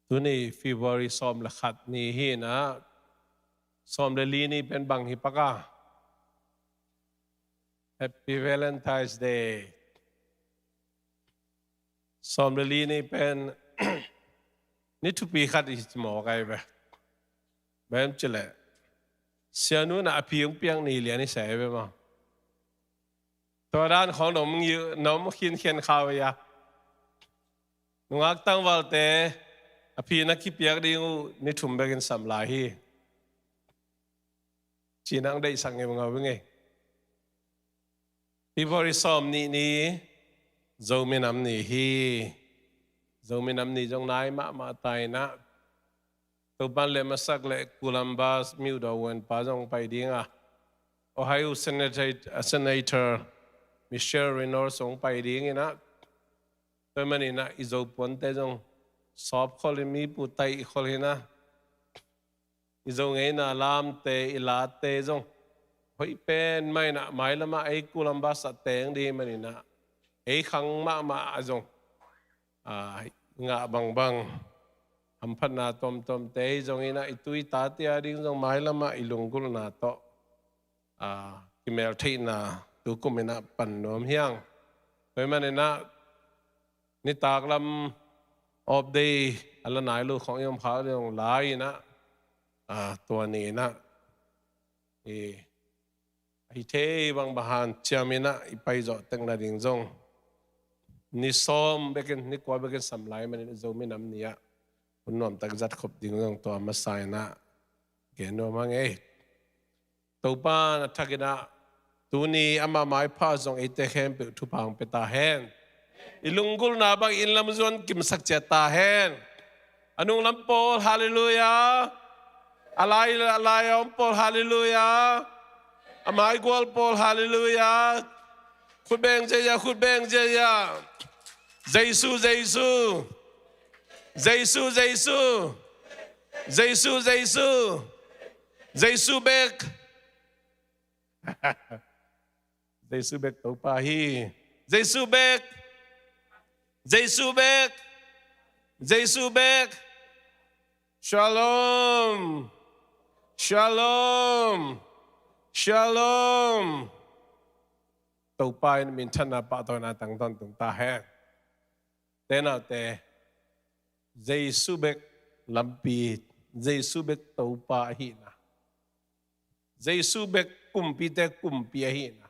Tuni February sawm le khat ni hi in ah, sawm le li ni pen bang hi pak a? Happy Valentine's Day. Sawm le li ni pen ni thupi khat i ci mawk ai ve. Bang hiam cih leh sianu in ah a phi hong piak ni lian i sa ai ve maw. Tua dan khawng na om khinkhian kha ve a. Nungak tangvalte a phi na kipiak ding uh ni thum bekin sam lai hi. Ci-in hong deihsak ngeungau hi ing ei. February sawm nih ni Zomi Nam Ni hi. Zomi Nam Ni zong nai mahmah ta in ah, Topa'n lem a sak leh Columbus Myodaw Wangpa zong pai ding a, Ohio Senator, Senator Michelle Reynolds zong pai ding in ah, tua ahih manin ah i Zo puante zong sawp khol in, mi pu taih khol in ah, i Zo ngeina lamte, i late zong hoih pen mah in ah, mailam ah ei Columbus ah teng ding ahih manin ah, ei khang mahmah ah zong a, ngah bangbang hamphatna tuamtuamte hi zongin ah, i tu i tate a ding zong mailam ah i lunggulhna tawh a, kimeltheihna tu kum in ah pan nuam hi hang. Tua ahih manin ah nitak lam off day a la nai lo khawng i om khak ding lai in ah, a, tua ni in ah i, a hi thei bangbang hanciam in ah i paizawh tek nading zong ni sawm bekin, ni kua bekin sam lai ahih manin Zomi Nam Ni ah hun nuamtak zat khop ding zong tua masa in ah gen nuam hang ei. Topa'n a thak in ah tuni ama maipha zong eite khempeuh thupha hong pia ta hen. I lunggulhna bang inn lam zuan kimsak ciat ta hen. A nunglam pawl, halleluiah. A lai, a lai a om pawl, halleluiah. A maigual pawl, halleluiah. Khut beng ziahziah, khut beng ziahziah. Jesu, Jesu. Jesu, Jesu. Jesu, Jesu. Jesu bek. Jesu bek Topa hi. Jesu bek. Jesu bek. Jesu bek. Shalom. Shalom. Shalom. Topa in minthanna pahtawina tang tawntung ta hen. Te naute, Jesu bek lampi, Jesu bek Topa ahihna, Jesu bek kumpite kumpi ahihna,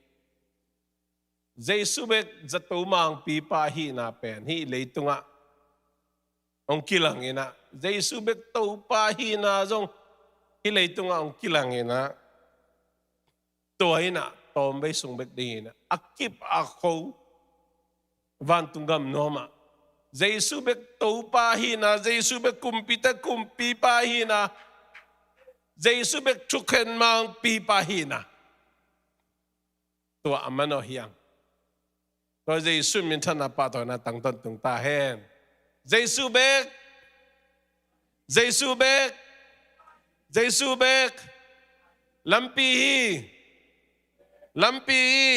Jesu bek zato mangpipa ahihna pen hih leitungah hong kilang inah, Jesu bek Topa ahihna zong hih leitungah hong kilang inah, tua inah tawmvei sung bek ding inah a kip a kho vantung gam nuamah Jesu bek Topa ahihna, Jesu bek kumpite kumpipa ahihna, Jesu bek thukhen mangpipa ahihna, tua a manawh hiang. Tua Jesu in minthanna pahtawina tang tawntung ta hen. Jesu bek. Jesu bek. Jesu bek. Lampi hi. Lampi hi.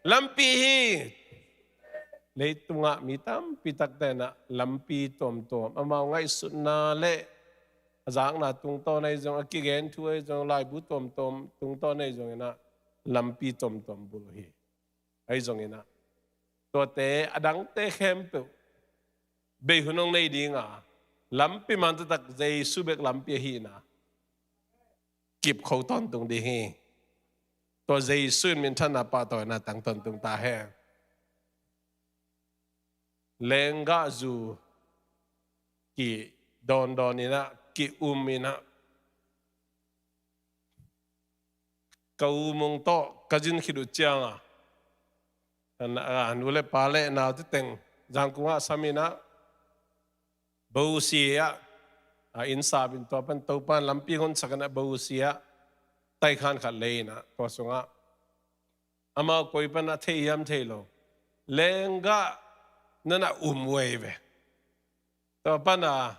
Lampi hi. Leitungah mi tampi takte inah lampi tuamtuam, amau ngaihsutna le a zakna tungtawn ahi zong, a kigen thu ahi zong, laibu tuamtuam tungtawn ahi zong inah lampi tuamtuam bul uh hi. Ahi zong inah tuate a dangte khempeuh bei hun hong nei dinga, lampi man taktak Jesu bek lampi ahihna kip kho tawntung ding hi. Tua Jesu in minthanna pahtawina tang tawntung ta hen. Lenggahzu kidawndawn inah, ki-um inah, ka u Mung tawh ka zin khit uh cianga, a, a nu le pa le naute teng Zangkungah sam inah, bosia ah, a, inn sap in, tua pan Topa in lampi honsak inah bosia ah taikhan khat lei inah, tua sungah amau koi pan a thei hiam thei lo, lenggah nan a um uh ei ve. Tua pan a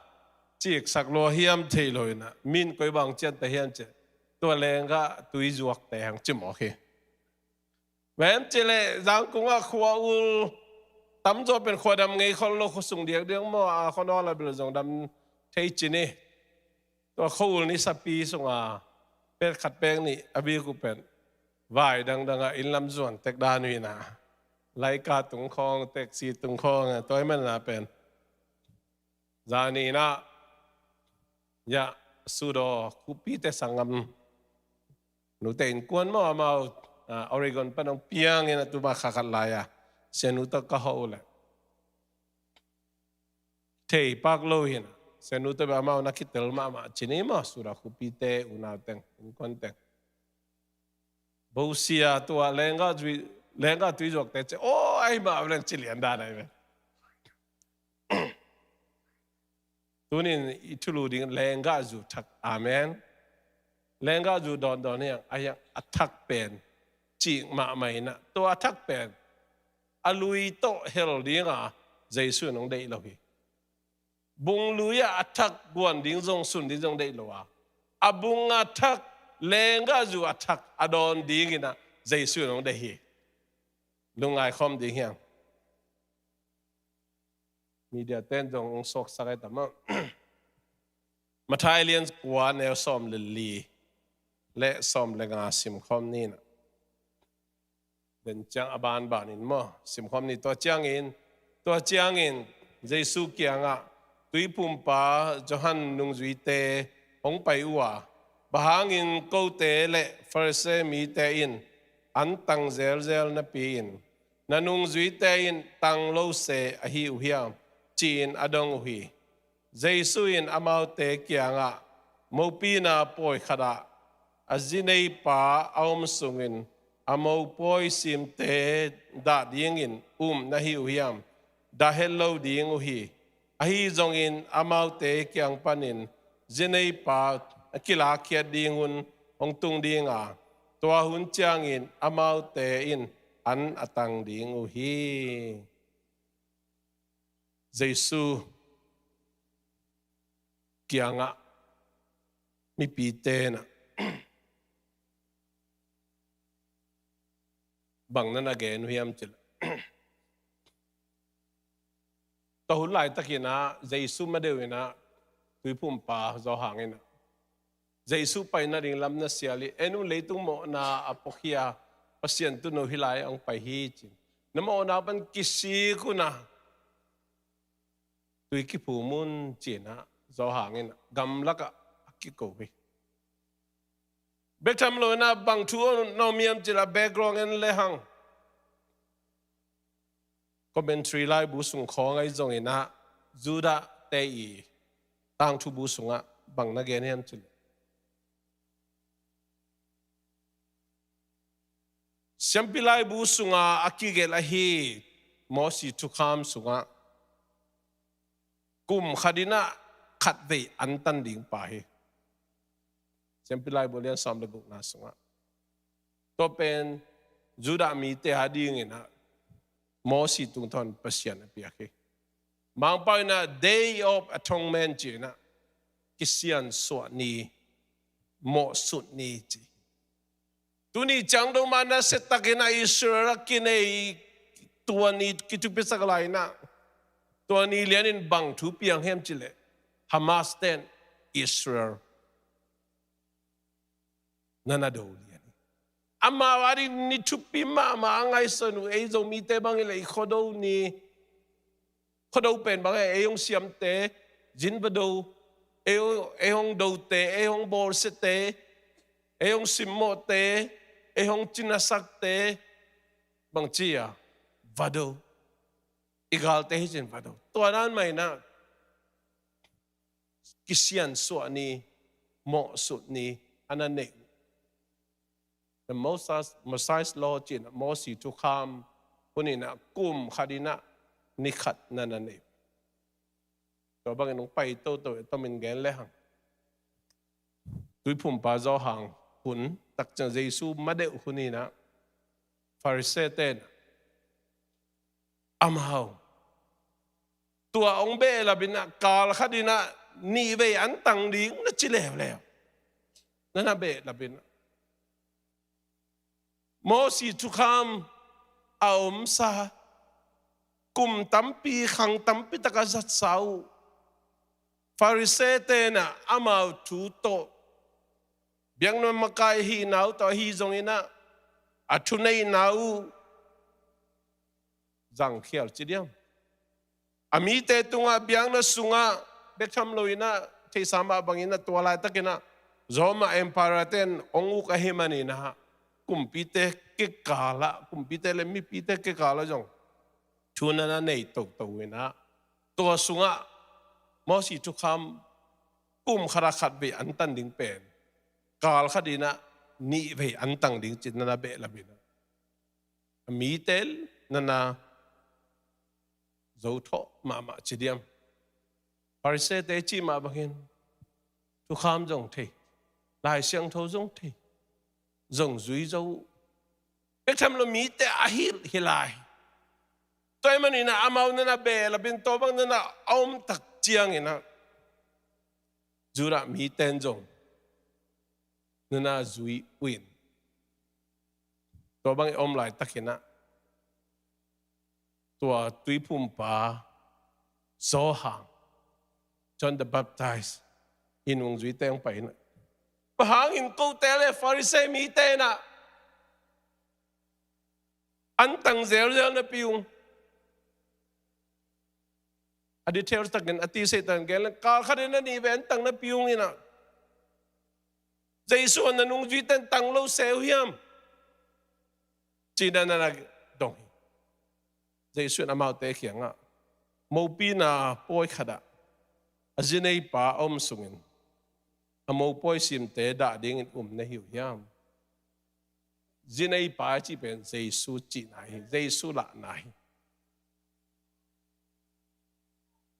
ciksak lua hiam thei lo inah, min koi bang cian ta hiam cih, tua lenggah tui zuakte hang ci mawk hi. Vem cih leh Zangkungah khua ul tamzaw pen khua dam ngei khol lo, khua sung diakdiak maw, a khua nawk la bel zong dam thei ci ni. Tua khua ul ni sapi sunga pek khat pek nih a bik uh pen vai dangdangah inn lam zuan tek dan uh inah, laika tung khawng, taxi tung khawng, tua ahih manin ah pen zani inah, ya, Sudaw khuhpite sanggam nute innkuan maw, amau, a, Oregon pan hong piang inah, tuma kha khat lai-a sianu tawh ka hawh uh leh thei pak lo hi inah, sianu tawh bel amau na kitel mahmah ci ni maw, Sudaw khuhpite unau teng, innkuan teng. Bosia tua lenggah tui, lenggah tui zuakte ci, aw, ahi mah ven, ci lian dan ahi ven. Tunin i thulu ding lenggahzu thak. Amen. Lenggahzu dawndawn hiang, a hiang a thak pen cik mahmah inah, tua a thak pen a lui tawh hel dinga Jesu in hong deih lo hi. Bung lui-ah a thak guan ding zong, sun ding zong deih lo a, a bung a thak, lenggahzu a thak a dawn ding inah Jesu in hong deih hi. Lungngai khawm ding hiang. Media ten zong hong suaksak ahi tam ah. Matthai lian kua, neu sawm le li le sawm le nga sim khawm ni inah. Den ciang a banban in maw, sim khawm ni. Tua ciangin, tua ciangin Jesu kiangah tuiphumpa Johan nungzuite hong pai uh a, bang hangin kote le Pharisee mite in an tang zelzel napi-in, na nungzuite in tang lo se ahi uh hiam, ci-in a dong uh hi. Jesu in amaute kiangah, mopina pawi khatah a zineipa a om sungin a mopawi simte dah dingin um na hi uh hiam? Dah het lo ding uh hi. Ahi zongin amaute kiang panin zineipa a kilakkhiat ding hun hong tung ding a, tua hun ciangin amaute in an a tang ding uh hi. Jesu kiangah mipite in ah bang na na gen uh hiam cih leh, tua hun laitakin ah Jesu madeuh in ah tuiphumpa Johan in ah Jesu pai nading lam na sial hi, en un, leitung mawhna a puakhia Pasian Tunu hih lai-ah hong pai hi, ci-in. Na mawhna pan kisik un ah tui kiphum un, ci-in ah Johan in ah gamlakah a kiko hi. Bek tham lo in ah bang thu na om hiam cih leh background en le hang. Commentary laibu sung khawng ahi zongin ah Judah te i tangthubu sungah bang na gen hiam cih leh, Siampi laibu sungah a kigelh ahi Mosi thukham sungah kum khat in ah khatvei antan ding pa hi. Siampi laibu lian sawm le gukna sungah. Tua pen Judah mite adingin ah Mosi tungtawn Pasian a piak hi. Mangpau in ah Day of Atonement ci-in ah kisiansuah ni, mawhsut ni ci. Tuni ciang do mah nasia takin ah Israel ah kinei, tua ni kithupisak lai in ah, tua ni lianin bang thu piang hiam cih leh, Hamas ten Israel na na do lian hi. Amau ading ni thupi mahmah a ngaihsun uh, ei Zomite bang hi leh i Khuado ni, Khuado pen bang e, ei hong siamte, zin va do, ei, ei hong dote, ei hong bawlsiate, ei hong simmawhte, ei hong cinasakte, bang ci a, va do. I galte hi ci-in va do. Tua dan mah in ah kisiansuah ni, mawhsut ni a na neih uh. The Moses, Moses Law ci-in ah Mosi thukham hun in ah kum khat in ah ni khat na na neih uh. Tua bangin hong pai toto, e, tomin gen le hang. Tuiphumpa Johan hun tak ciang Jesu madeuh hun in ah Farisee ten ah amau tua hong behlap in ah kal khat in ah nih vei antang ding na ci leuleu. Na na behlap in ah Mosi thukham a omsa, kum tampi, khang tampi tak a zatsa uh Farisee ten ah amau thu tawh, biakna makai hihna uh tawh ahi zongin ah a thuneihna uh zangkhial ci diam? A mite tungah, biakna sungah, bek tham lo in ah, theihsa mah bangin ah tua laitakin ah Roma Emperor ten hong uk ahih manin ah kumpite kikal ah, kumpite le mipite kikal ah zong thu na na nei toto in ah, tua sungah Mosi thukham kum khat ah khatvei antan ding pen kal khat in ah nih vei antang ding ci-in na na behlap in ah, a mite na na zo thawh mahmah ci diam? Farisee te cih mah bangin thukham zong thei, Lai Siangtho zong thei, zong zui zo uh. Bek tham lo mite a hilh hi lai. Tua ahih manin ah amau na na behlap in, tua bang na na a om tak ciangin ah Judah mite in zong na na zui uh in, tua bang i om laitakin ah tua tuiphumpa Johan, John the Baptist i nungzuite hong pai in ah, bang hangin kote le Farisee mite in ah antang zelzel na pia ung? A details takin, a tisei takin gen leng, kal khat in ah nih vei antang na pia ung in ah, Jesu in na nungzuite in tang lo se uh hiam? Ci-in na na dong hi. Jesu in amaute kiangah, mopina pawi khat ah a zineipa a om sungin a mopawi simte dah dingin um na hi uh hiam? Zineipa cih pen Jesu cihna hi, Jesu lahna hi.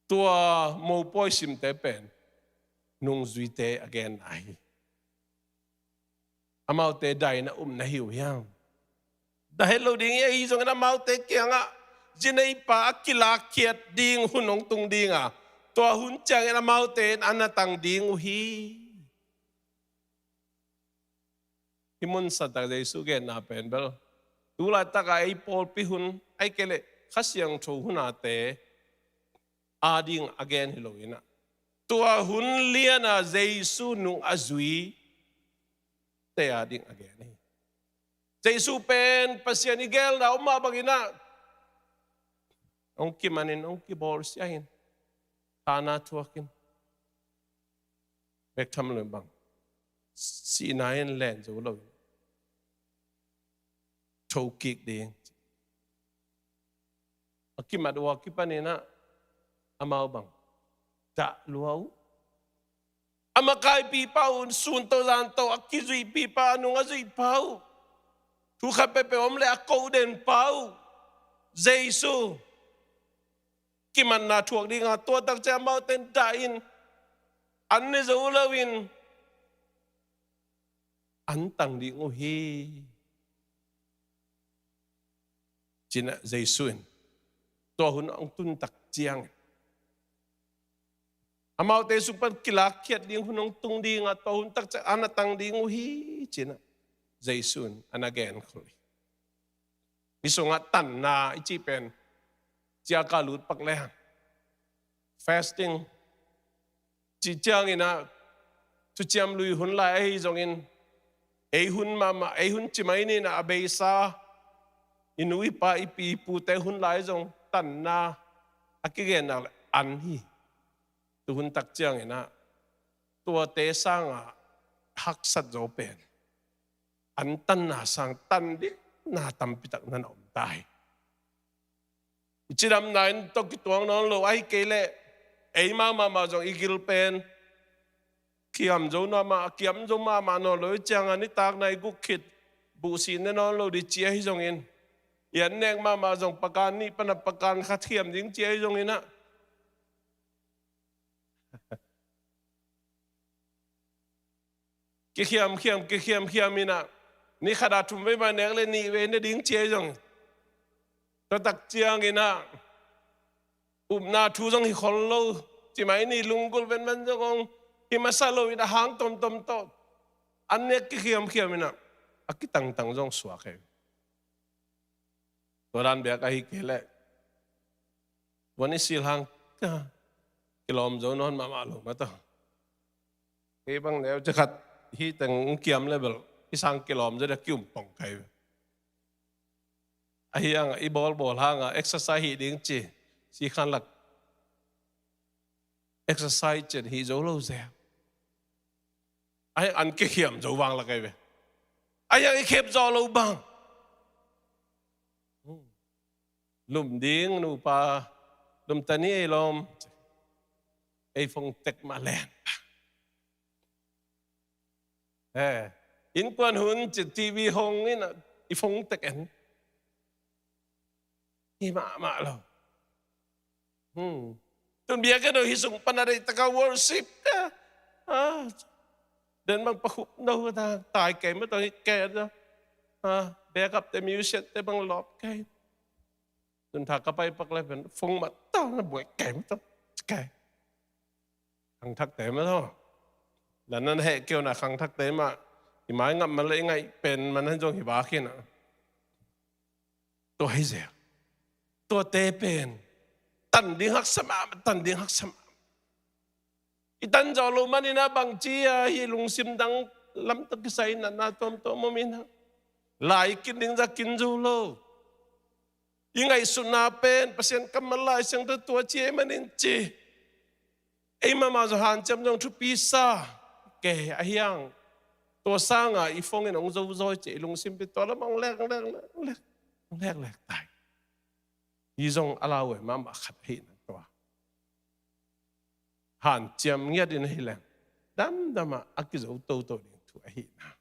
Tua mopawi simte pen nungzuite a genna hi. Amaute dah in ah um na hi uh hiam? Dah het lo ding hi. Ahi zongin amaute kiangah Zineipa a kilakkhiat ding hun hong tung ding a, tua hun ciangin amaute in an a tang ding uh hi. Hih mun santak Jesu genna pen bel tu laitak a ei pawlpi hun, ahih kei leh Kha Siangtho hun a te ading a gen hi lo in ah, tua hun lian a Jesu nung a zui te ading a gen hi. Jesu pen Pasian i geelna om mah bangin ah hong kimanin, hong kibawlsia in, thahatna thuakin, bek tham lo bang, sihna in len zo lo in, thokik ding. A kimat uh a kipanin ah amau bang dah lua uh. A makaipipa uh, sun tawh zan tawh a kizuihpipa, a nung a zuihpa uh, thu khat peuhpeuh om leh a koh denpa uh, Jesu kimatna thuak ding a, tua tak ciang amaute in dah in, an ne zo lo in, an tang ding uh hi, ci-in ah Jesu in tua hun hong tun tak ciangin, amaute sung pan kilakkhiat ding hun hong tung ding a, tua hun tak ciang an a tang ding uh hi, ci-in ah Jesu in a na gen khol hi. Hih sungah tanna i cih pen, ciah ka lut pak lehang, fasting cih ciangin ah, thuciam lui hun lai ahi zongin, ei hun mahmah, ei hun ci mai ni in ah, a beisa, i nu i pa, i pi i pute hun lai zong tanna a kigen nak leh an hi. Tu hun tak ciangin ah, tuate sangah haksat zaw pen, an tanna sang tan ding na tampi tak na na om ta hi. I cidamna in tawh kituak nawn lo, ahih kei leh eimah mahmah zong i gil pen kiam zo mahmah, kiam zo mahmah nawn lo i ciangah, nitakna i guk khit buhsih ne nawn lo ding ci ahi zongin, i an nek mahmah zong pakan nih pan a pakan khat khiam ding ci ahi zongin ah, kikhiamkhiam, kikhiamkhiam in ah, ni khat ah thum vei mah nek leh nih vei ne ding ci ahi zong, tua tak ciangin ah, upna thu zong hi khol lo, ci mai ni, lunggulh ven man zong hong hi masa lo in ah, hang tomtom tawh an nek kikhiamkhiam in ah, a kitangtang zong suak hi. Tua dan bek ahih kei leh, tua ni sil hang, kilawm zo nawn mahmah lo mah tawh. Kei bang neu ci khat, hih teng kiam leh bel hih sang kilawm zo ding a ki-um pong kei. Ahi hangah i bawlbawl hangah exercise hih ding ci, si khan lak, exercise ciat hih zo lo zel. Ahi an kikhiam zo vang lak ahi ve. Ahi hang i khep zawh loh bang, lum ding nupa, lum ta ni ei lawm, ei phone tek mah len. Eh, innkuan hun ci, TV hong in ah, i phone tek en. Hi mahmah lo. Hmm. Tun biakinn hong hih sung pan a deih taka worship, eh, ah, den bang pakhup no ta, tai kei mah tawh, hi kei ta. Ah, backup te, musician te bang lawp kei. Tun tha ka pai pak leh pen phone mah tawh na buai kei mah tawh, kei. Khangthakte mah tawh, dan nan heh keu na khangthakte mah, i mai ngap man leh i ngaih pen man nan zong hi vak hi na. Tua hi zel. Tuate pen tan ding haksa mahmah, tan ding haksa mahmah. I tan zawh loh manin ah bangci a, hih lungsim dang lam tawh kisai natna tuamtuam om in ah, lai kin ding zah kin zo lo. I ngaihsutna pen Pasian kammal, Lai Siangtho tua ci ahih manin ci, ei mahmah zong hanciam zong thupi sa kei, ahi hang tua sangah i phone in hong zozawi ci, i lungsim pen tua lam hong lek, hong lek, hong lek, hong lek, hong lek tai. Hi zong a lauhuai mahmah khat ahih na tua. Hanciam ngiat in ahi leng, damdam ah a kizo toto ding thu ahih na.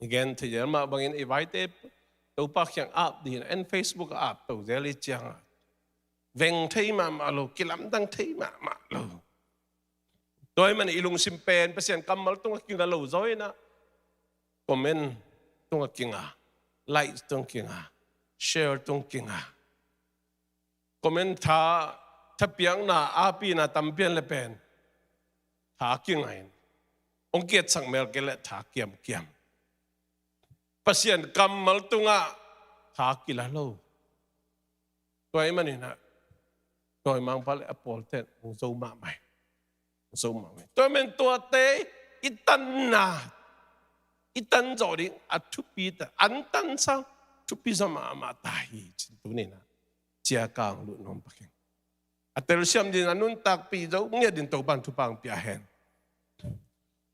I gen thei zel mah bangin i vaite Topa kiang ap ding in, en Facebook ah ap to zel i ciangah, veng thei mahmah lo, kilamdang thei mahmah lo. Tua ahih manin i lungsim pen Pasian kammal tungah kinga lo zaw in ah, comment tungah kinga, likes tungah kinga, Sheol tung kinga. Comment tha, thapiakna, apina tampian le pen tha kinga in, hong kiatsak mel kei le tha kiamkiam. Pasian kammal tungah tha kila lo. Tua ahih maninah, tua ahih mangpa le a pawlte hong zo mahmah hi. Hong zo mahmah hi. Tua ahih manin tuate i tanna, i tan zawh ding a thupi ta, an tansa thupi zaw mahmah ta hi. Cin tuninah cia kang lut nuam pak ing. A telsiam din, a nuntakpih zo ngiat din Topan thupha hong pia hen.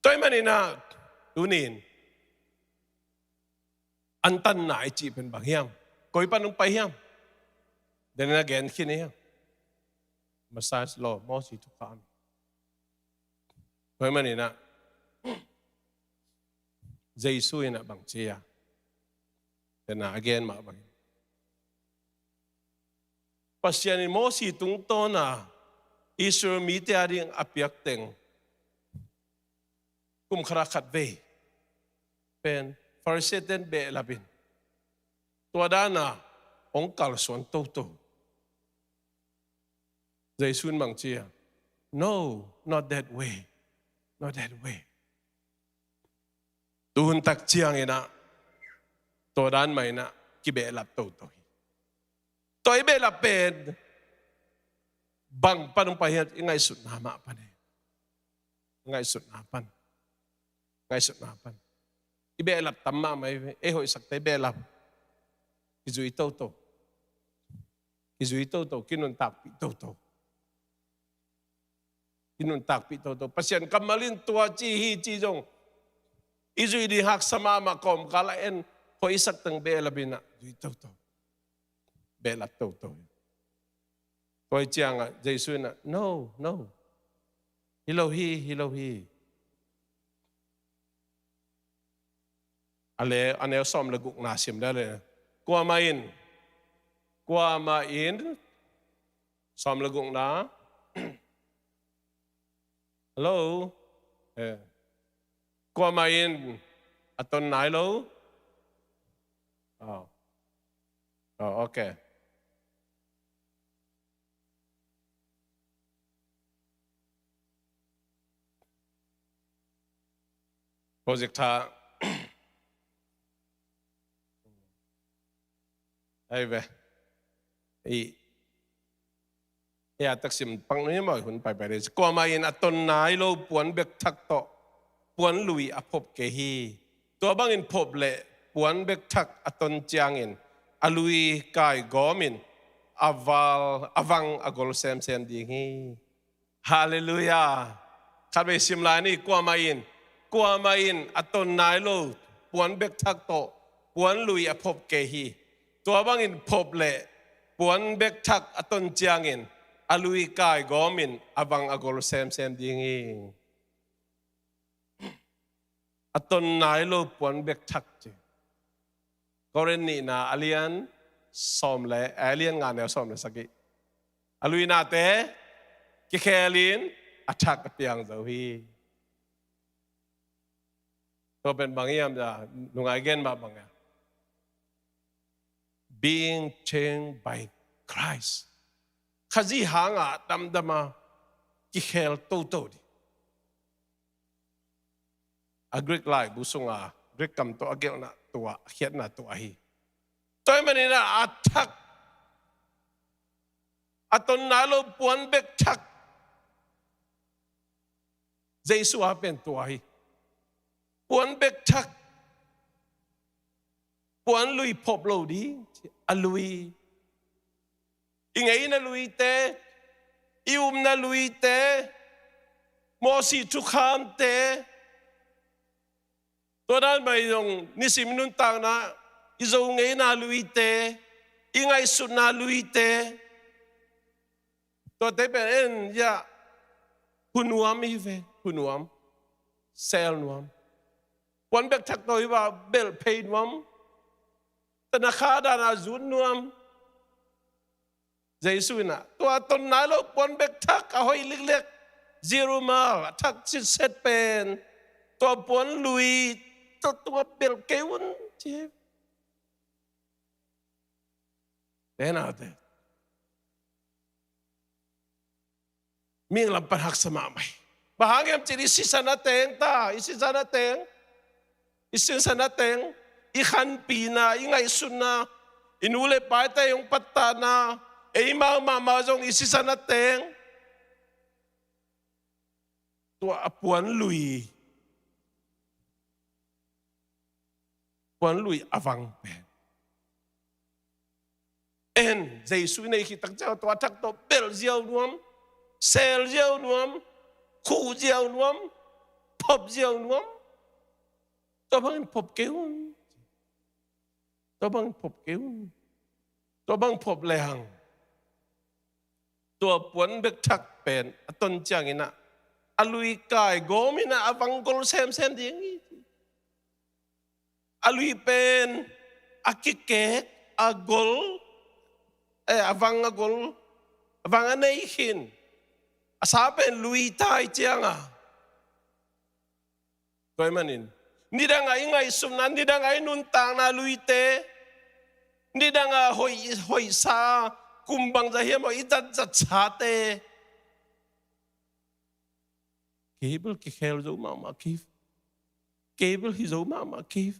Tua ahih maninah tunin an tanna i cih pen bang hiam? Koi pan hong pai hiam? Denin a gen khin hiam? Moses law, Mosi thukham. Tua ahih maninah Jesu inah bang ci a, denin a gen mah bangin, Pasian in Mosi tungtawna Israel mite a ding a piak teng kum khat ah khat vei pen Pharisee ten behlap in, tua dana hong kalsuan toto. Jesu in bang ci a, "No, not that way. Not that way." Tuhun tak cianginah tua dan mah inah kibehlap toto hi. Tua i behlap pen bang pan hong pai hiam? I ngaihsutna mah pan hi. I ngaihsutna pan. Ngaihsutna pan. I behlap tam mahmah hi ve. Ei hoihsakte behlap kizui toto. Kizui toto, kinuntakpih toto. Kinuntakpih toto. Pasian kammal in tua ci hi ci zong i zuih ding haksa mahmah, kawmkal a en hoihsak teng behlap inah zui toto. Behlap toto. Tua hi ciangah Jesu inah, "No, no. Hi lo hi, hi lo hi." A le, a neu sawm le gukna sim le le. Kuamah in, kuamah in, sawm le gukna. Hello? Eh. Kuamah in a ton nai lo. Oh. Oh, okay. Project tha. Ai ve. I. Ei a taksim pang ni maw, hun paipai dei. Kuamah in a ton nai lo puan bek thak tawh puan lui a phop kei hi. Tua bangin phop leh puan bek thak a ton ciangin a lui kai gawmin a val, a vang a gol semsem ding hi. Halleluiah. Khatvei sim lai ni. Kuamah in, kuamah in a ton nai lo puan bek thak tawh puan lui a phop kei hi. Tua bangin phop leh puan bek thak a ton ciangin a lui kai gawmin a vang a gol semsem ding hi. A ton nai lo puan bek thak ci. Korin nihna a lian sawm le, a lian nga neu sawm le sagih. A luinate kikhelin a thak a piang zo hi. Tua pen bang hiam, nungai gen mah bang hiam? Being changed by Christ. Khazih hanga damdama kikhel toto ding. A Greek laibu sunga Greek kam tawh a gelhna tua, a khiatna tua hi. Tua ahih maninah a thak, a ton nai lo puan bek thak Jesu a pen tua hi. Puan bek thak. Puan lui phop lo ding, a lui. I ngeina luite, i upna luite, Mosi thukhamte, tua dan mah zong nisim i nuntakna, i Zo ngeina luite, i ngaihsutna luite, tuate pen en, ya, hu nuam hi ve, hu nuam, sel nuam. Puan bek thak tawh hi va, belh phei nuam. Tana kha dana zut nuam. Jesu inah tua ton nai lo puan bek thak a hoih liklek, zero mal, a thak sitset pen tua puan lui tawh tungah belh kei un ci hi. Te na te. Mihing lam pan haksa mahmah hi. Bang hang hiam cih leh i sisan a teng ta, i sisan a teng. I sisan a teng. I khanpihna, i ngaihsutna, i nu le paite hong pattahna, eimau mahmah zong i sisan a teng. Tua a puanlui, puanlui a vang pen. En, Jesu i neih khit tak ciang tua thak tawh belh ziau nuam, sel ziau nuam, khuh ziau nuam, phop ziau nuam. Tua bangin phop kei un. Tua bangin phop kei un. Tua bang phop lehang, tua puan bek thak pen a ton ciangin ah, a lui kai gawmin ah a vang gol semsem ding hi. A lui pen a kikek, a gol, eh, a vang a gol, a vang a nei khin. A sa pen lui tai ciang a. Tua ahih manin, nidang a i ngaihsutna, nidang a i nuntakna luite, nidang a hoih, hoihsa, kum bangzah hiam aw i zatzatsate, kei bel kikhel zo mahmah kei. Kei bel hi zo mahmah kei.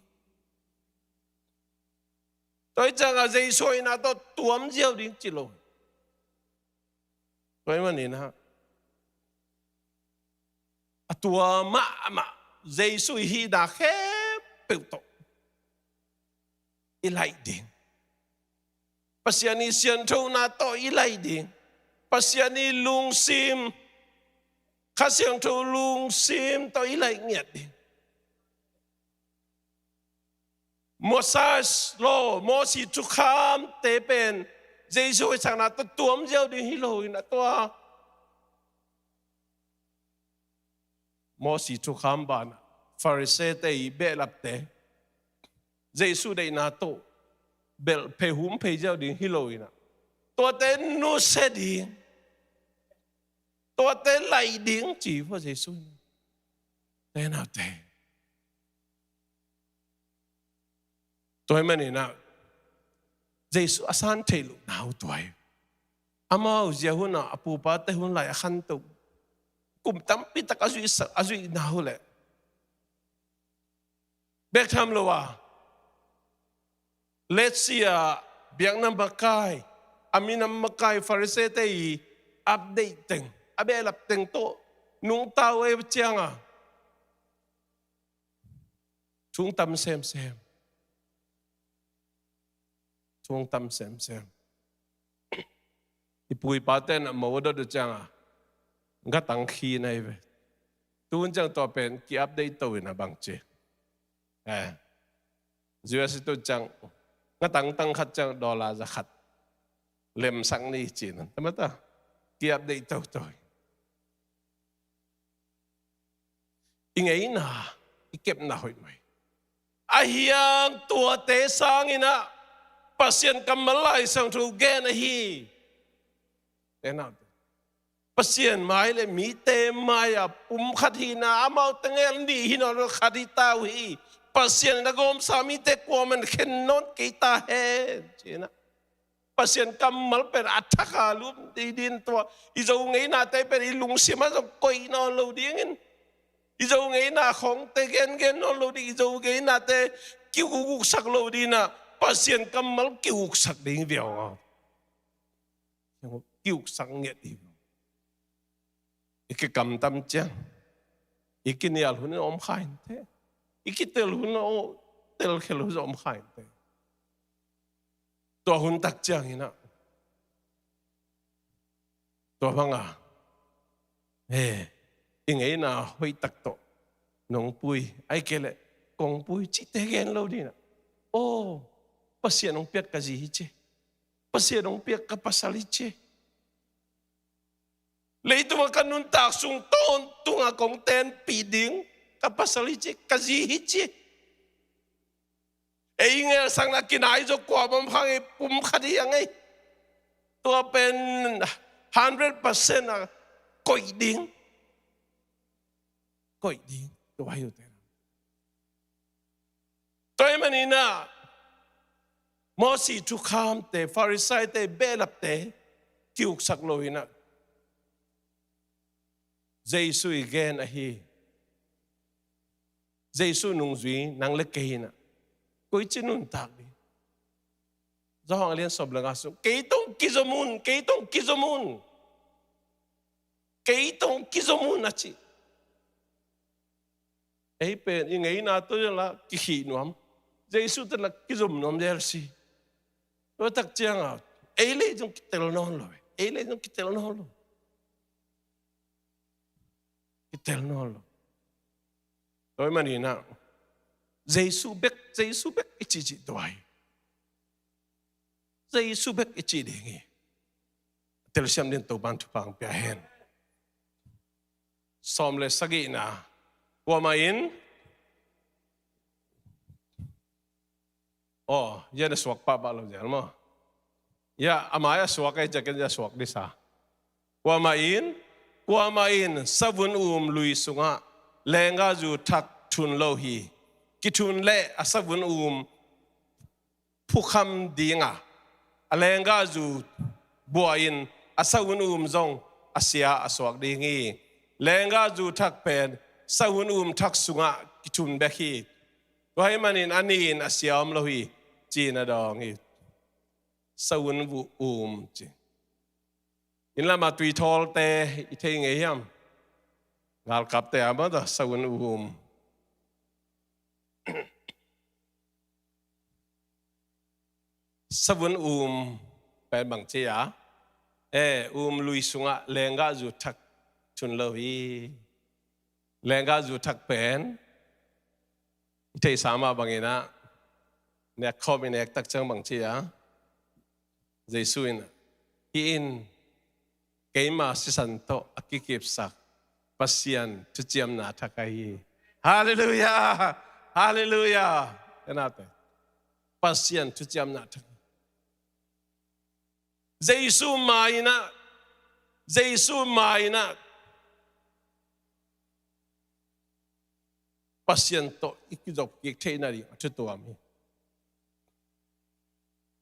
Tua hi ciang a Jesu hoihna tawh tuam ziau ding ci lo. Tua ahih manin ah, a tua mahmah Jesu i hihna khempeuh tawh i laih ding. Pasian i sianthona tawh i laih ding. Pasian i lungsim, Kha Siangtho lungsim tawh i laih ngiat ding. Moses law, Mosi thukhamte pen Jesu hoihsakna tawh tuam ziau ding hi lo in, a tua Mosi thukham banah Farisee-te i behlapte Jesu deihna tawh belh phei, hum phei ziau ding hi lo in, a tuate nusia ding, tuate laih ding ci hi ua Jesu in. Te naute, tua ahih manin ah Jesu a san theih loh na uh tua hi. Amau zia hun ah a pupate hun lai a khanto, kum tampi tak a zuih sa, a zuih na uh leh, bek tham lo a, let's see, a biakna makai, a minam makai Farisee-te i update teng, a behlap teng tawh nungta uh ei ciang a, thu hong tam semsem. Thu hong tam semsem. I pu i pate in a mo dot uh ciang a, ngatang khin ahi ve. Tu hun ciang tua pen ki-update to in a bang ci, eh, U S tu ciang ngatang tang khat ciang dollar za khat lemsak ni ci-in a, tamata ki-update toto hi. I ngeina, i kepna hoih mai. Ahih hang tuate sangin ah Pasian kammal Lai Siangtho gen ahi. Te naute, Pasian mai le mite mai-ah pumkhat hihna, amaute ngel nih hi nawn lo, khat hi ta uh hi. Pasian in a gawmsa mite kuamah in khen nawn kei ta hen, ci-in ah. Pasian kammal pen a thak a lut ding, ding tua, i Zo ngeinate pen i lungsim ah zong koih nawn lo dingin, i Zo ngeina khawngte gengen nawn lo ding, i Zo ngeinate kiukuksak lo dingin ah, Pasian kammal kiuksak ding viau a, kiuksak ngiat ding. I kikamtam ciang, i kinial hun in om kha inteh. I kitel hun a, telkhel hun om kha inteh. Tua hun tak ciangin ah, tua bang a, eh, i ngeina hoih tak tawh nong pui, ahih kei leh kong pui cihte gen lo dingin ah, aw, Pasian hong piak ka zi hi ci. Pasian hong piak ka pasal hi ci. Leitung ah ka nuntak sung tawntung ah kong tenpih ding ka pasal hi ci, ka zi hi ci. Ei ngelsakna kinai zaw kuamah om kha ngei, pumkhat hi a ngei. Tua pen hundred percent a koih ding. Koih ding. Tua hi uh te. Tua ahih manin ah Mosi thukhamte, Farisaite behlapte kiuksak lo in ah, Jesu i gen ahi. Jesu nungzui nang le kei in ah koici nuntak ding? Johan a lian sawm le nga sung, "Kei tawh kizom un, kei tawh kizom un, kei tawh kizom un," a ci. Ei pen i ngeina tawh la kikhih nuam, Jesu tawh la kizom nuam zel si. Tua tak ciangah ei leh zong kitel nawn lo, ei leh zong kitel nawn lo. Kitel nawn lo. Tua ahih manin ah Jesu bek, Jesu bek i cihcih tua hi. Jesu bek i cih ding hi. Telsiam dingin Topa'n thupha pia hen. Sawm le sagihna. Kuamah in, aw, yan a suak pahpah lo zel maw? Ya, a mai a suak ei, ciakin ya suak disa. Kuamah in, kuamah in savun um lui sungah lenggahzu thak thun lo hi. Kithun leh a savun um phukham ding a, a lenggahzu buahin a savun um zong a sia a suak ding hi. Lenggahzu thak pen savun um thak sungah kithun bek hi. Tua ahih manin a nih in a sia om lo hi, ci-in a dawng hi. Savun um ci. Inn lamah tuithawlte i thei ngei hiam? Galkapte a mawh ta savun um. Savun um pen bangci a, eh, um lui sungah lenggahzu thak thun lo hi. Lenggahzu thak pen i theihsa mah bangin ah, nek khawm i nek tak ciang bangci a, Jesu in ah, "Hih in keima sisan tawh a kikipsak Pasian thuciamna thak ahi hi." Halleluiah! Halleluiah! Enate, Pasian thuciamna thak. Jesu mai-in ah, Jesu mai-in ah Pasian tawh i kizop kik theihna ding a thutuam hi.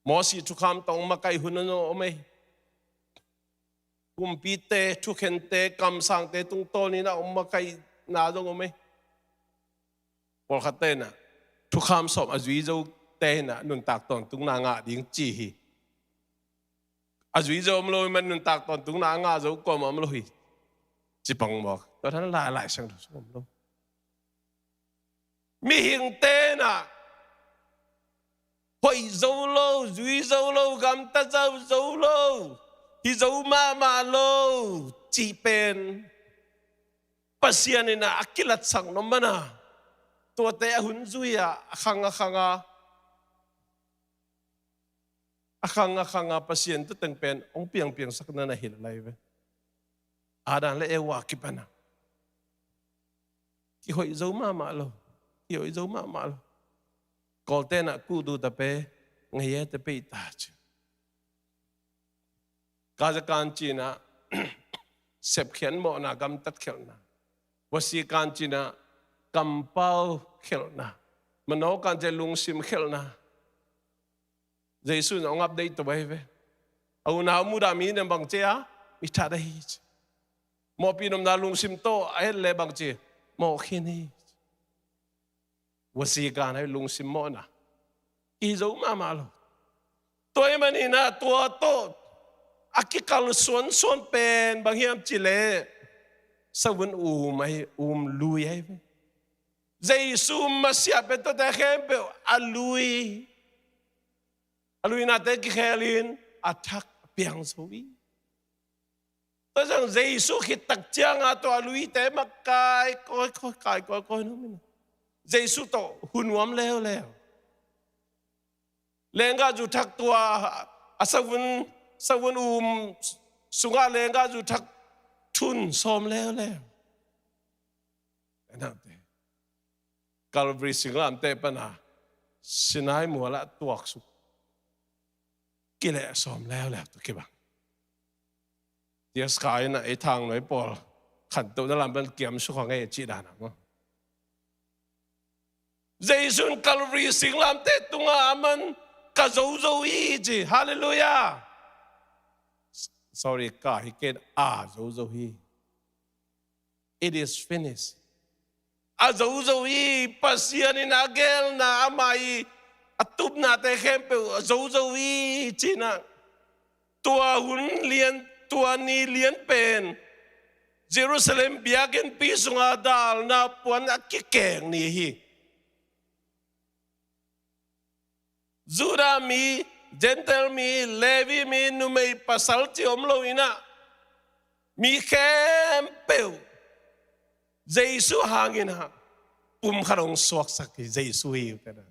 Mosi thukham tawh hong makaih hun a zong om ei. Kumpite, thukhente, kamsangte tungtawnin a hong makaihna zong om ei. Pawlkhatte in ah thukham sawm a zui zote in ah nuntak tawntungna ngah ding ci hi. A zui zo om lo ahih man nuntak tawntungna a ngah zo kuamah om lo hi. Ci pang mawk. Tua dan lai Lai Siangtho sung om lo. Mihingte in ah hoih zo lo, zui zo lo, gamta zo, zo lo, hi zo mahmah lo cih pen Pasian in ah a kilatsak nop mana, tuate a hun zui-a a khang a khang a, a khang a khang a Pasian thu teng pen hong piangpiangsak na na hi lai ve. Adam le Eva kipana kihoih zo mahmah lo, kihoih zo mahmah lo. Kawlte'n ah kuhdu ta pe, ngei e ta pe i ta ci. Kazakan cih in ah sepkhiat mawhna, gamtat khialhna. Vasikan cih in ah kampau khialhna. Manaw kan cih lungsim khialhna. Jesu in hong update to bai ve. A unau mudah mi in bang ci a, mi that ahi ci. Mawhpih nopna lungsim tawh a et leh bang ci, mawh khin hi. Vasikan ahi lungsim mawhna. Kihi zo mahmah lo. Tua ahih manin ah tua tawh a kikalsuansuan pen bang hiam cih leh savun um ahi, um lui ahi ve. Jesu Messiah pen tuate khempeuh a lui, a luinate kikhelin a thak a piang zo hi. Tua ciang Jesu khit tak ciangah tua luite mah kai kawikawi, kai kawikawi nuam in, Jesu tawh hu nuam leuleu. Lenggahzu thak tua a savun, savun um sungah lenggahzu thak thun sawm leuleu. Enate, Calvary singlamteh pana Sinai mualah tuaksuk kileh sawm leuleu tawh kibang. Tias ka in ah ei thangnuai pawl khantohna lam pan kiamsuk a ngei a cih dan ah maw? Jesu in Calvary singlamteh tungah a man ka zozo hi ci. Halleluiah. Sorry, ka hi ken, a zozo hi. It is finished. A zozo hi. Pasian in a gelna, amah i a tupnate khempeuh a zozo hi ci-in ah, tua hun lian, tua ni lian pen Jerusalem biakinnpi sunga dalna puan a kikeng ni hi. Judah mi, Gentile mi, Levi mi, numei pasal ci om lo-in ah, mi khempeuh Jesu hangin ah pumkhat hong suaksak hi. Jesu hi, ute nau.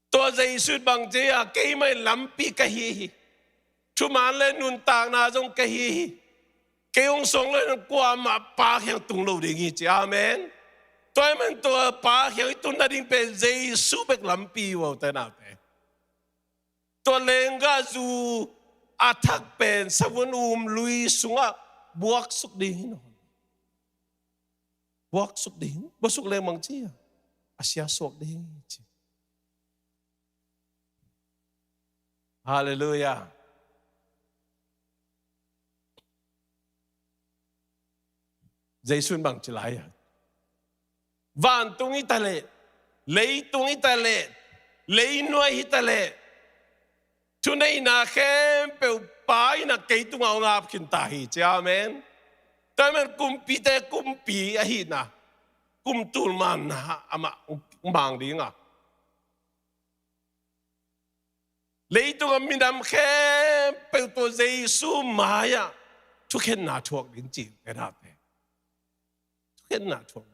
Tua Jesu in bang ci a, keimah in lampi ka hi hi. Thuman le nuntakna zong ka hi hi. Kei hong suang lo-in kuamah Pa kiang tung lo ding hi ci. Amen. Tua ahih manin tua Pa kiang i tun nading pen Jesu bek lampi hi, ute naute. Tua lenggahzu a thak pen savun um lui sungah buaksuk ding hi nawn. Buaksuk ding, buaksuk leng bang ci a, a siasuak ding hi ci. Halleluiah. Jesu in bang ci lai a, vantung hi ta leh, leitung hi ta leh, leinuai hi ta leh, thuneihna khempeuh Pa in ah kei tungah hong ap khin ta hi ci. Amen. Tua ahih manin kumpite kumpi ahihna, kum tul manna amah hong mang ding a, leitung a minam khempeuh tua Jesu mai-ah thukhenna thuak ding ci, ute naute. Thukhenna thuak.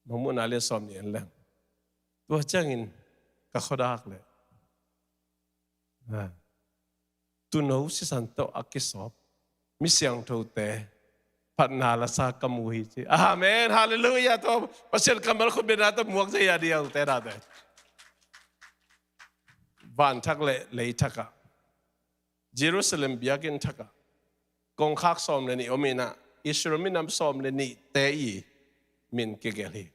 Mangmuhna lian sawmnih en leng. Tua ciangin ka khuadak leh, a, tuuno sisan tawh a kisawp mi siangthote phatna la sa ka mu hi ci. Amen. Halleluiah. Tua Pasian kammal khutbetna tawh muak zaw hi a, ute naute. Van thak le lei thak ah, Jerusalem biakinn thak ah, kongkhak sawm le nih om-in ah, Israel minam sawm le nihte i min kigelh hi.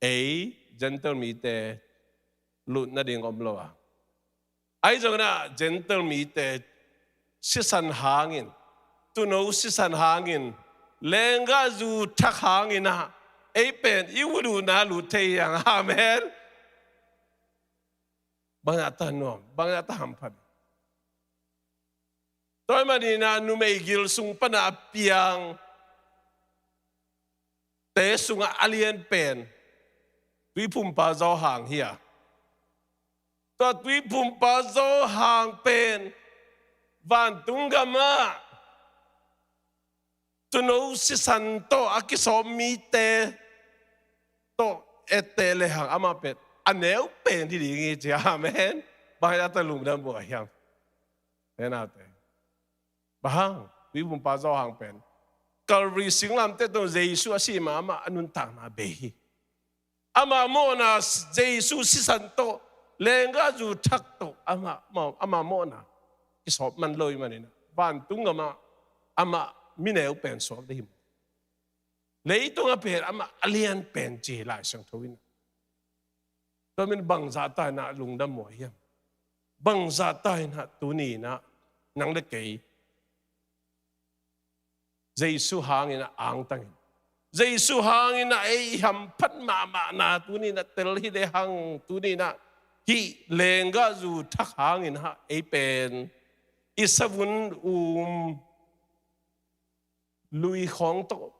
Ei Gentile mite lut nading om lo a, ahi zongin ah Gentile mite sisan hangin, tuuno sisan hangin, lenggahzu thak hangin ah ei pen i ut uh na lut thei hi hang. Amen. Bang a ta nuam, bang a ta hamphat. Tua ahih manin ah numei gil sung pan a piangte sungah a lian pen Tuiphumpa Johan hi a, tua Tuiphumpa Johan pen vantung gamah tuuno sisan tawh a kisawp mite tawh etteh lehang amah pen a neu pen hi ding hi ci. Amen. Bang hang a ta lungdam buai hiam? Ute naute, bang hang? Tuiphumpa Johan pen Calvary singlamteh tungah Jesu a si mahmah a nuntakna bei hi. Ama mawhna, Jesu sisan tawh, lenggahzu thak tawh ama, ama, ama mawhna kisawp man lo ahih manin ah, vantung gamah amah mi neu pen suak ding hi. Leitungah pen amah a lian pen ci hi Lai Siangtho in ah. Tua ahih manin bangzah ta in ah lungdam buai hiam? Bangzah ta in ah tuni in ah nang le kei Jesu hangin ah angtangin, Jesu hangin ah ei hamphat mahmahna tuni in ah tel hi lehang, tuni in ah hih lenggahzu thak hangin ah ei pen i savun um lui khawng tawh,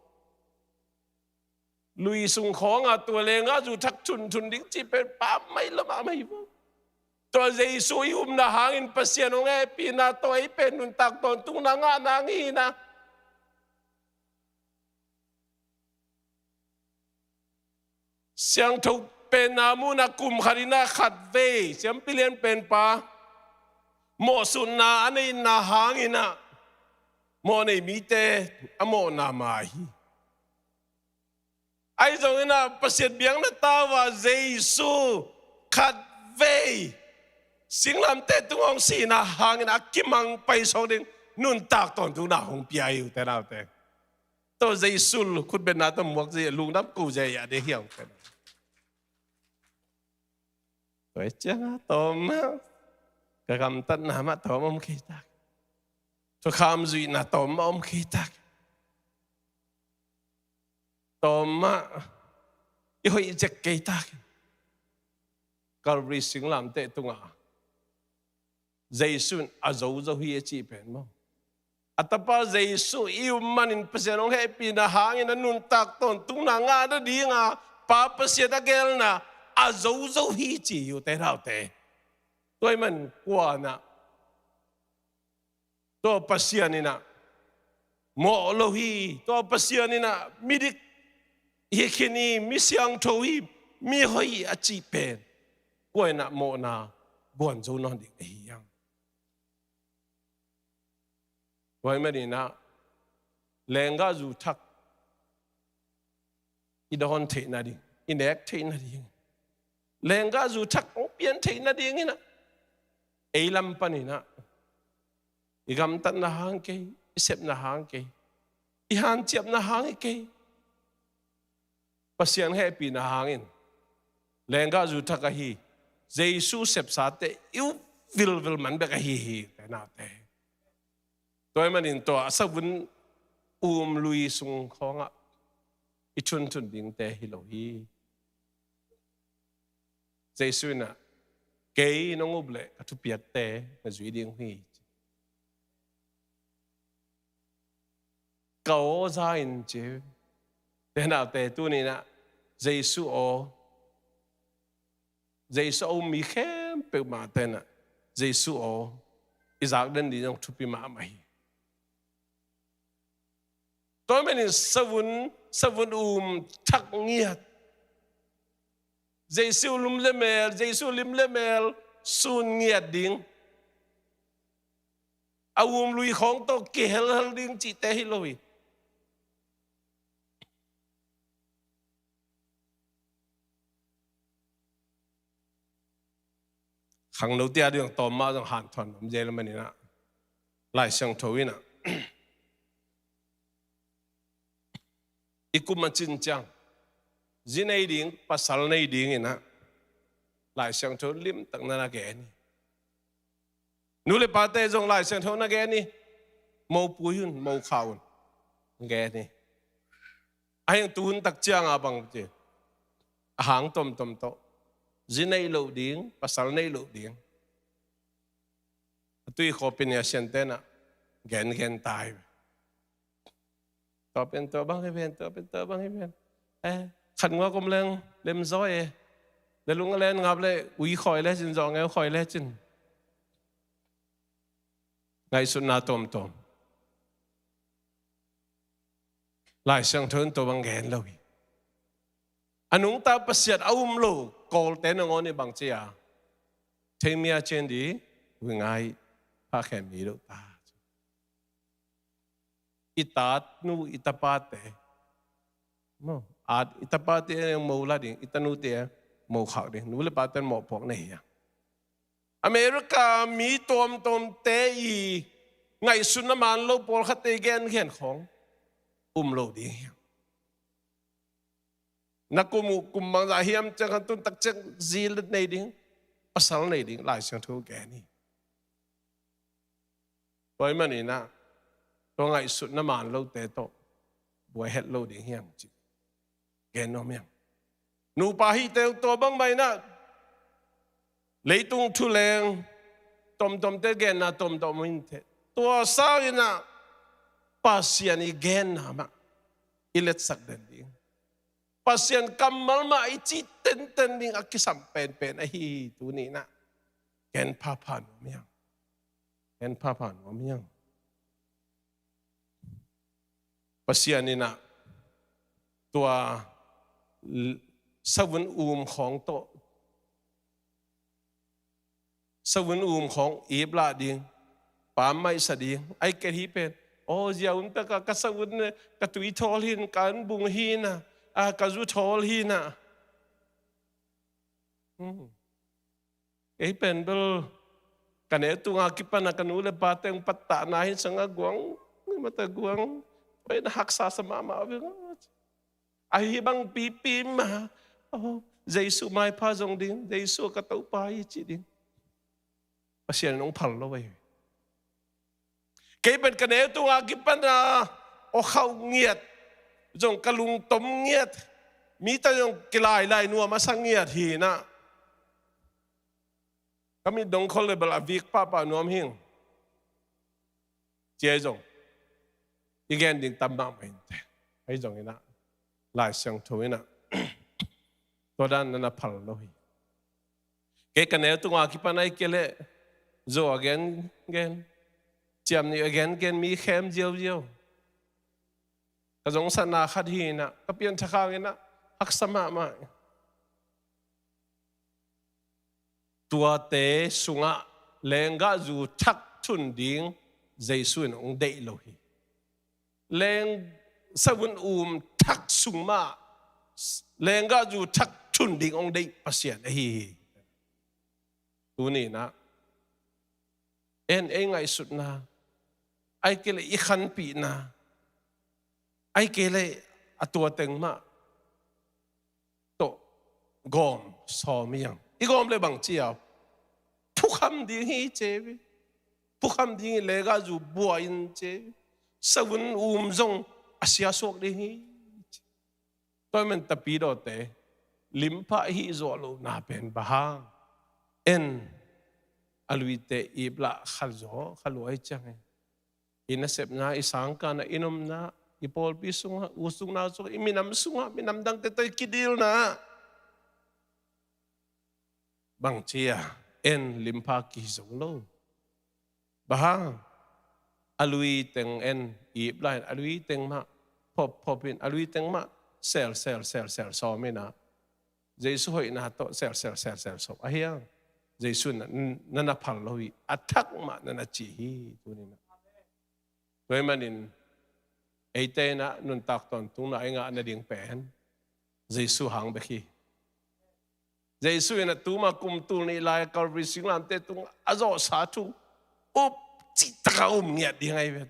lui sung khawngah tua lenggahzu thak thunthun ding cih pen pammaih lua mahmah hi vo. Tua Jesu i upna hangin Pasian hong hehpihna tawh ei pen nuntak tawntungna ngah nang hi in ah, siangtho penna mun ah kum khat in ah khatvei siampi lianpen pa mawhsutna a neihna hangin ah mawhnei mite a mawhna mai hi. Ahi zongin ah Pasian biakna tau ah Jesu khatvei singlamteh tungah hong sihna hangin a kimang paisuak ding nuntak tawntungna hong pia hi, ute naute. Tawh Jesu khutbetna tawh muak zia, lungdam ko zia a de hiang pen. Tua ciangah tawm mah ka gamtatna mah tawm om kei tak. Thukham zuihna tawm mah om kei tak. Tawm mah i hoih zek kei tak. Calvary singlamteh tungah Jesu in a zo zo hi a cih pen maw? A tapa Jesu i um manin Pasian hong hehpihna hangin a nuntak tawntungna ngah nadinga Pa Pasian a gelna a zo zo hi ci hi uh te naute. Tua ahih man kuanah tua Pasian inah mawh lo hi, tua Pasian inah midik hi khin hi, mi siangtho hi, mi hoih hi a cih pen kua inah mawhna guan zo nawn ding ahi hiam? Tua ahih maninah lenggahzu thak i dawn theih nading, i nek theih nading, lenggahzu thak hong pian theih nadinginah ei lam paninah i gamtatna hang kei, i sepna hang kei, i hanciamna hang hi kei. Pasian hehpihna hangin lenggahzu thak ahi Jesu sepsate i up vilvil man bek ahi hi, te naute. Tua ahih manin tua a savun um lui sung khawngah i thunthun dingte hi lo hi. Jesu inah kei nong up leh ka thupiakte na zui ding uh hi. Ka aw za in ci. Te naute, tuninah Jesu aw, Jesu a um mi khempeuh mah tenah Jesu aw i zak den ding zong thupi mahmah hi. Tua ahih manin savun, savun um thak ngiat, Jesu lum le mel, Jesu lim le mel sun ngiat ding, a um lui khawng tawh kihelhel ding cihte hi lo hi. Khangnote a ding tawm mah zong hanthawn om zel maninah Lai Siangtho inah i kum a cin ciang zi nei ding, pasal nei dinginah Lai Siangtho limtak na na gen hi. Nu le pate zong Lai Siangtho na gen hi. Mopui un, mokhak un, gen hi. Ahi hang tuhun tak cianga bang ci, a hang tomtom tawh zi neih loh ding, pasal neih loh ding a tui khawpin a siantenah gengen tai. Tua pen tua bang hi ven, tua pen tua bang hi ven. Eh, khat ngua kum leng lemzaw e. Le lung a len ngap le ui khawi lecin, zawh ngeu khawi lecin. Ngaihsutna tawmtawm. Lai Siangtho in tua bang gen lo hi. A nungta Pasian a um lo Kawlte nangawn i bang ci a, thei mi a cin di, ui ngai, pha khem mi lo ta. I tanu, i tapate, maw, at i tapate mo la ding, i tanute mo khak ding, nu le pate mawhpuak na hi a. America mi tuamtuamte i ngaihsutna man lo pawlkhatte i gengen khawng um lo ding hi. Na kum uh kum bangzah hiam ciang khan tun tak ciang zi nei ding, pasal nei ding, Lai Siangtho gen hi. Tua ahih maninah tua ngaihsutna man lote tawh buai het lo ding hiam cih gen nuam hiam? Nupa hite uh tua bangmah inah leitung thuleng tomtomte genna tomtom in thei. Tua sanginah Pasian i genna mah i letsak den ding, Pasian kammal mah i cih tenten ding a kisam penpen ahi hi. Tuninah gen phapha nuam hiam? Gen phapha nuam hiam? Pasian inah tua l-, savun um khawng tawh, savun um khawng ip lah ding, pam maihsa ding, ai ket hi pen. Aw, zia un pek a ka savun, ka tui thawl hi in, ka an bung hi in a, a, ka zu thawl hi in a. Hmm. Kei pen bel ka neu tunga kipan a ka nu le pa teng pattahna hi sanga guang, mata guang, Oi, na haksa sa mahmah ve. Ahi bang pipi mah, oh, Jesu maipha zong ding, Jesu ka Topa hi ci ding. Pasian in hong phal lo ahi. Kei pen ka neu tunga kipan a, aw khauh ngiat, zong ka lungtom ngiat, mite zong kilailai nuam a sa ngiat hi na. Ka mit dong khol le bel a vik pahpah nuam hing. Ci ahi zong i gen ding tam mahmah inteh. Ahi zong in a, Lai Siangtho in a, tua dan na na phal lo hi. Kei ka neu tunga kipan ahi kei leh zo a gengen, ciam nih a gengen, mi khem ziauziau. Ka zongsatna khat hi in a, ka pianthak hang in a haksa mahmah. Tuate sungah lenggahzu thak thun ding Jesu in hong deih lo hi. Leng savun um thak sung mah lenggahzu thak thun ding hong deih Pasian ahi hi. Tuni in a, en ei ngaihsutna, ahi kei leh i khanpihna, ahi kei leh a tua teng mah tawh gawm sawm hi hang. I gawm leh bang ci a, phukham ding hi ci ve. Phukham ding hi, lenggahzu buah in ci ve. Savun um zong a sia suak ding hi ci. Tua ahih manin tapidawte, limpha hih zawh lohna pen bang hang? En, a luite ip lah kha zaw, kha lua hi ciang hi. I nasepna, i sangkahna, i nopna, i pawlpi sungah, u sungah, nau sungah, i minam sungah, minam dangte tawh i kidilna, bang ci a, en, limpha kihi zo lo. Bang hang? A lui teng en, ip lah in, a lui teng mah phop, phop in, a lui teng mah sel, sel, sel, sel sawm in a, Jesu hoihna tawh sel, sel, sel, sel sawm. Ahi hang, Jesu na, na, na phal lo hi, a thak mah na na ci hi, tuni in a. Tua ahih manin eite in a nuntak tawntungna i ngah nading pen Jesu hang bek hi. Jesu in a tuma kum tul nih lai Calvary singlamteh tung a zawhsa thu up cihtak a um ngiat ding ahi ve.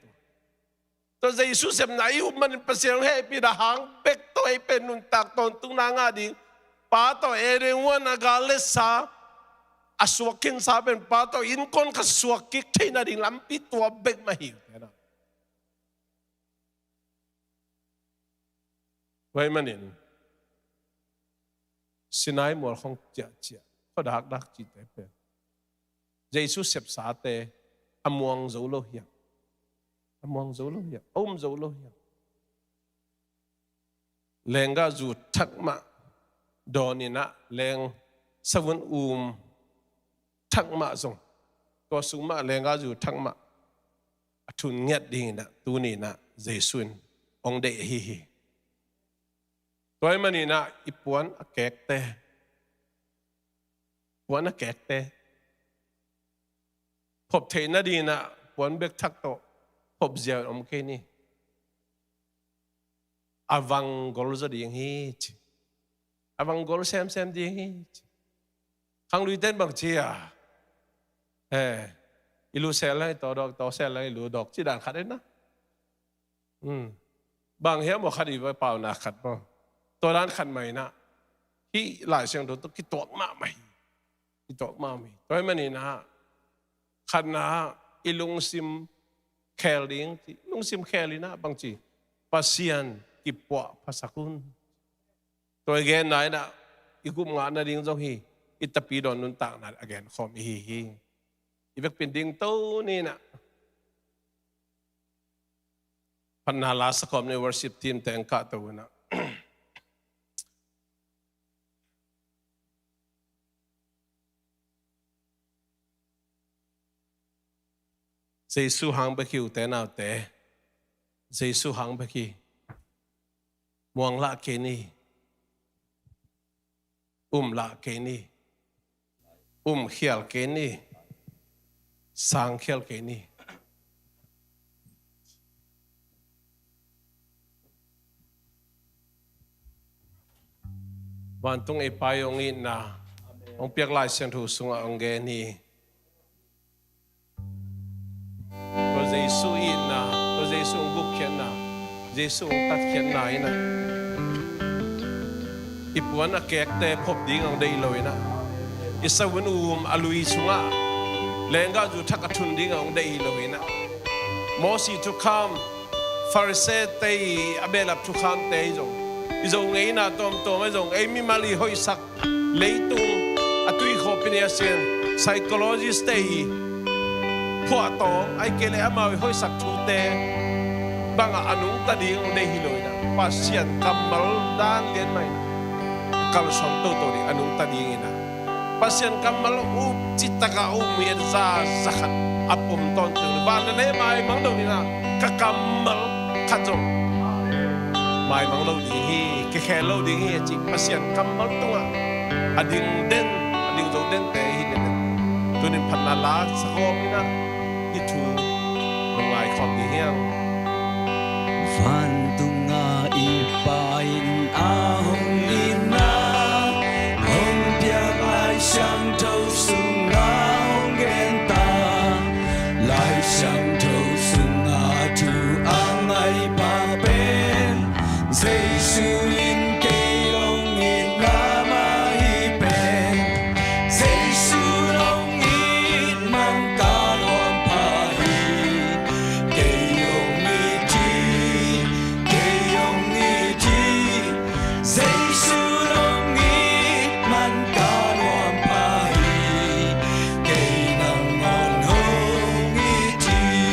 Tua Jesu sepna i up manin Pasian hong hehpihna hang bek tawh ei pen nuntak tawntungna ngah ding, Pa tawh Eden huan a gal letsa, a suak khinsa pen Pa tawh innkuan khat suak kik theihna ding lampi tua bek mah hi. Tua ahih manin Sinai mual khong ciahciah, khua dakdak cihte pen Jesu sepsate a muang zo lo hi hang. A muang zo lo hi hang. A um zo lo hi hang. Lenggahzu thak mah dawn in a, leng savun um thak mah zong, tua sung mah lenggahzu thak mah a thun ngiat ding in a, tuni in a Jesu in hong deih ahi hi. Tua ahih manin a i puan a kekte, puan a kekte phop theih nading in a puan bek thak tawh phop ziau in om kei ni. A vang gol zaw ding hi ci. A vang gol semsem ding hi ci. Khangluite in bang ci a, eh, i lu sel lang i taw dawk, taw sel lang i lu dawk, ci dan khat in a. Hmm. Bang hiam maw, khat i va pauna khat maw. Tua dan khat mah in a, hih Lai Siangtho tawh kituak mahmah hi. Kituak mahmah hi. Tua ahih manin a, khatna, i lungsim khel ding, lungsim khel in a bang ci, Pasian kipuahphasak un. Tua i genna in a, i gup ngah nading zong hi, i tapidawn nuntakna a genkhawm i hi hi. I vekpi in dingto ni in a. Phatna la sa khawm ni, worship team te hong kahto in a. Jesu hang bek hi, ute naute. Jesu hang bek hi. Muang lah kei ni. Um lah kei ni. Um khial kei ni. Sang khial kei ni. Vantung ei Pa i hong itna, hong piak Lai Siangtho sungah hong gen hi. Tua Jesu itna, tua Jesu hong gupkhiatna, Jesu hong tatkhiatna in ah i puan a kekte phop ding hong deih lo in ah, i savun um a lui sungah lenggahzu thak a thun ding hong deih lo in ah, Mosi thukham, Pharisee-te i a behlap thukhamte i zong, i Zo ngeina tawmtawm a zong ei mimal i hoihsak, leitung a tuikhawhpi ni a sin, psychologist-te i phuahtawng, ahih kei leh amau i hoihsak thute bangah a nungta ding hong deih hi lo in ah, Pasian kammal dan lian mah in ah kalsuan toto ding a nungta ding in ah, Pasian kammal uh citakin um hi a, za za khat a pom tawntung. Van le lei maimang lo in ah, ka kammal khat zong maimang lo ding hi, kikhel lo ding hi a ci. Pasian kammal tungah a ding den, a ding zo dente hi den. Tunin phatna la sa khawm in ah, hih thu nong ngaikhawm ding hiam? Vantungah i Pa in a hong itna hong piak, Lai Siangtho sungah hong genta, Lai Siangtho sungah thu a ngaihpa pen Jesu in kei hong itna mah hi pen. Jesu hong it man ka nuam pha hi. Kei hong it hi, kei hong it hi. Jesu hong it man ka nuam pha hi. Kei nangawn hong it hi.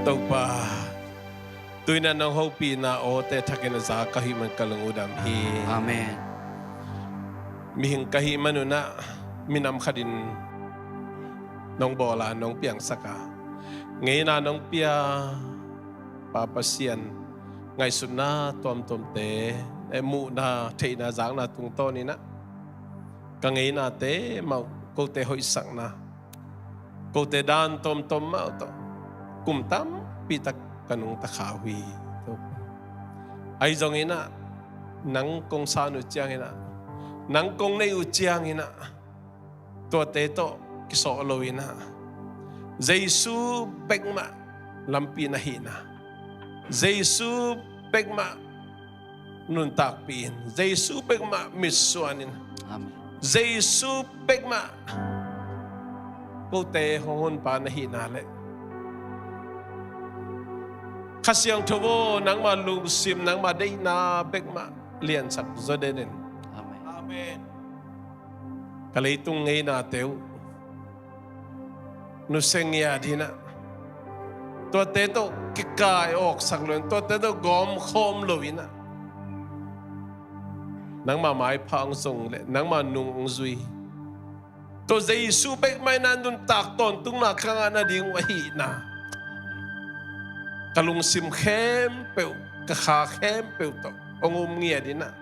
Topa, tu-in ah nong hopihna awte thakin a za ka hih man ka lung uh dam hi. Amen. Mihing ka hih man un ah minam khatin nong bawl a, nong piangsak a, ngeina nong pia Pa Pasian, ngaihsutna tuamtuamte, eh, muhna, theihna, zakna tungtawnin ah ka ngeinate mah uh, kote hoihsakna, kote dan tuamtuam mah uh tawh kum tampi tak ka nungta kha uh hi. Ahi zongin ah nang kong san uh ciangin ah, nang kong neih uh ciangin ah, tuate tawh kisawh loin ah, Jesu bek mah lampi na hihna, Jesu bek mah nuntakpih in, Jesu bek mah mitsuan in, Amen. Jesu bek mah kote hong honpa na hihna leh Kha Siangtho aw, nangma lungsim, nangma deihna bek mah liansak zaw den in. Amen. Amen. Ka leitung ngeinate uh nusia ngiat in ah, tuate tawh kikai awksak loin, tuate tawh gawmkhawm loin ah, nangma maipha hong zong leh nangma nung hong zui, tua Jesu bek mah in ah nuntak tawntungna ka ngah nading uh ahihna, ka lungsim khempeuh, ka kha khempeuh tawh hong um ngiat in ah,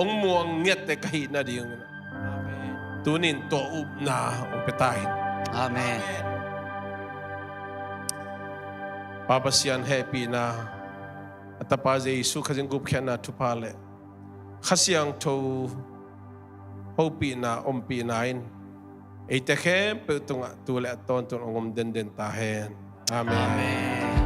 hong muang ngiatte ka hih nading un ah, tuni-in tua upna hong pia ta in. Amen. Pa Pasian hehpihna, a Tapa Jesu Khazih gupkhiatna thupha leh Kha Siangtho hopihna, ompihna in eite khempeuh tungah tu leh a tawntung hong om denden ta hen. Amen. Amen.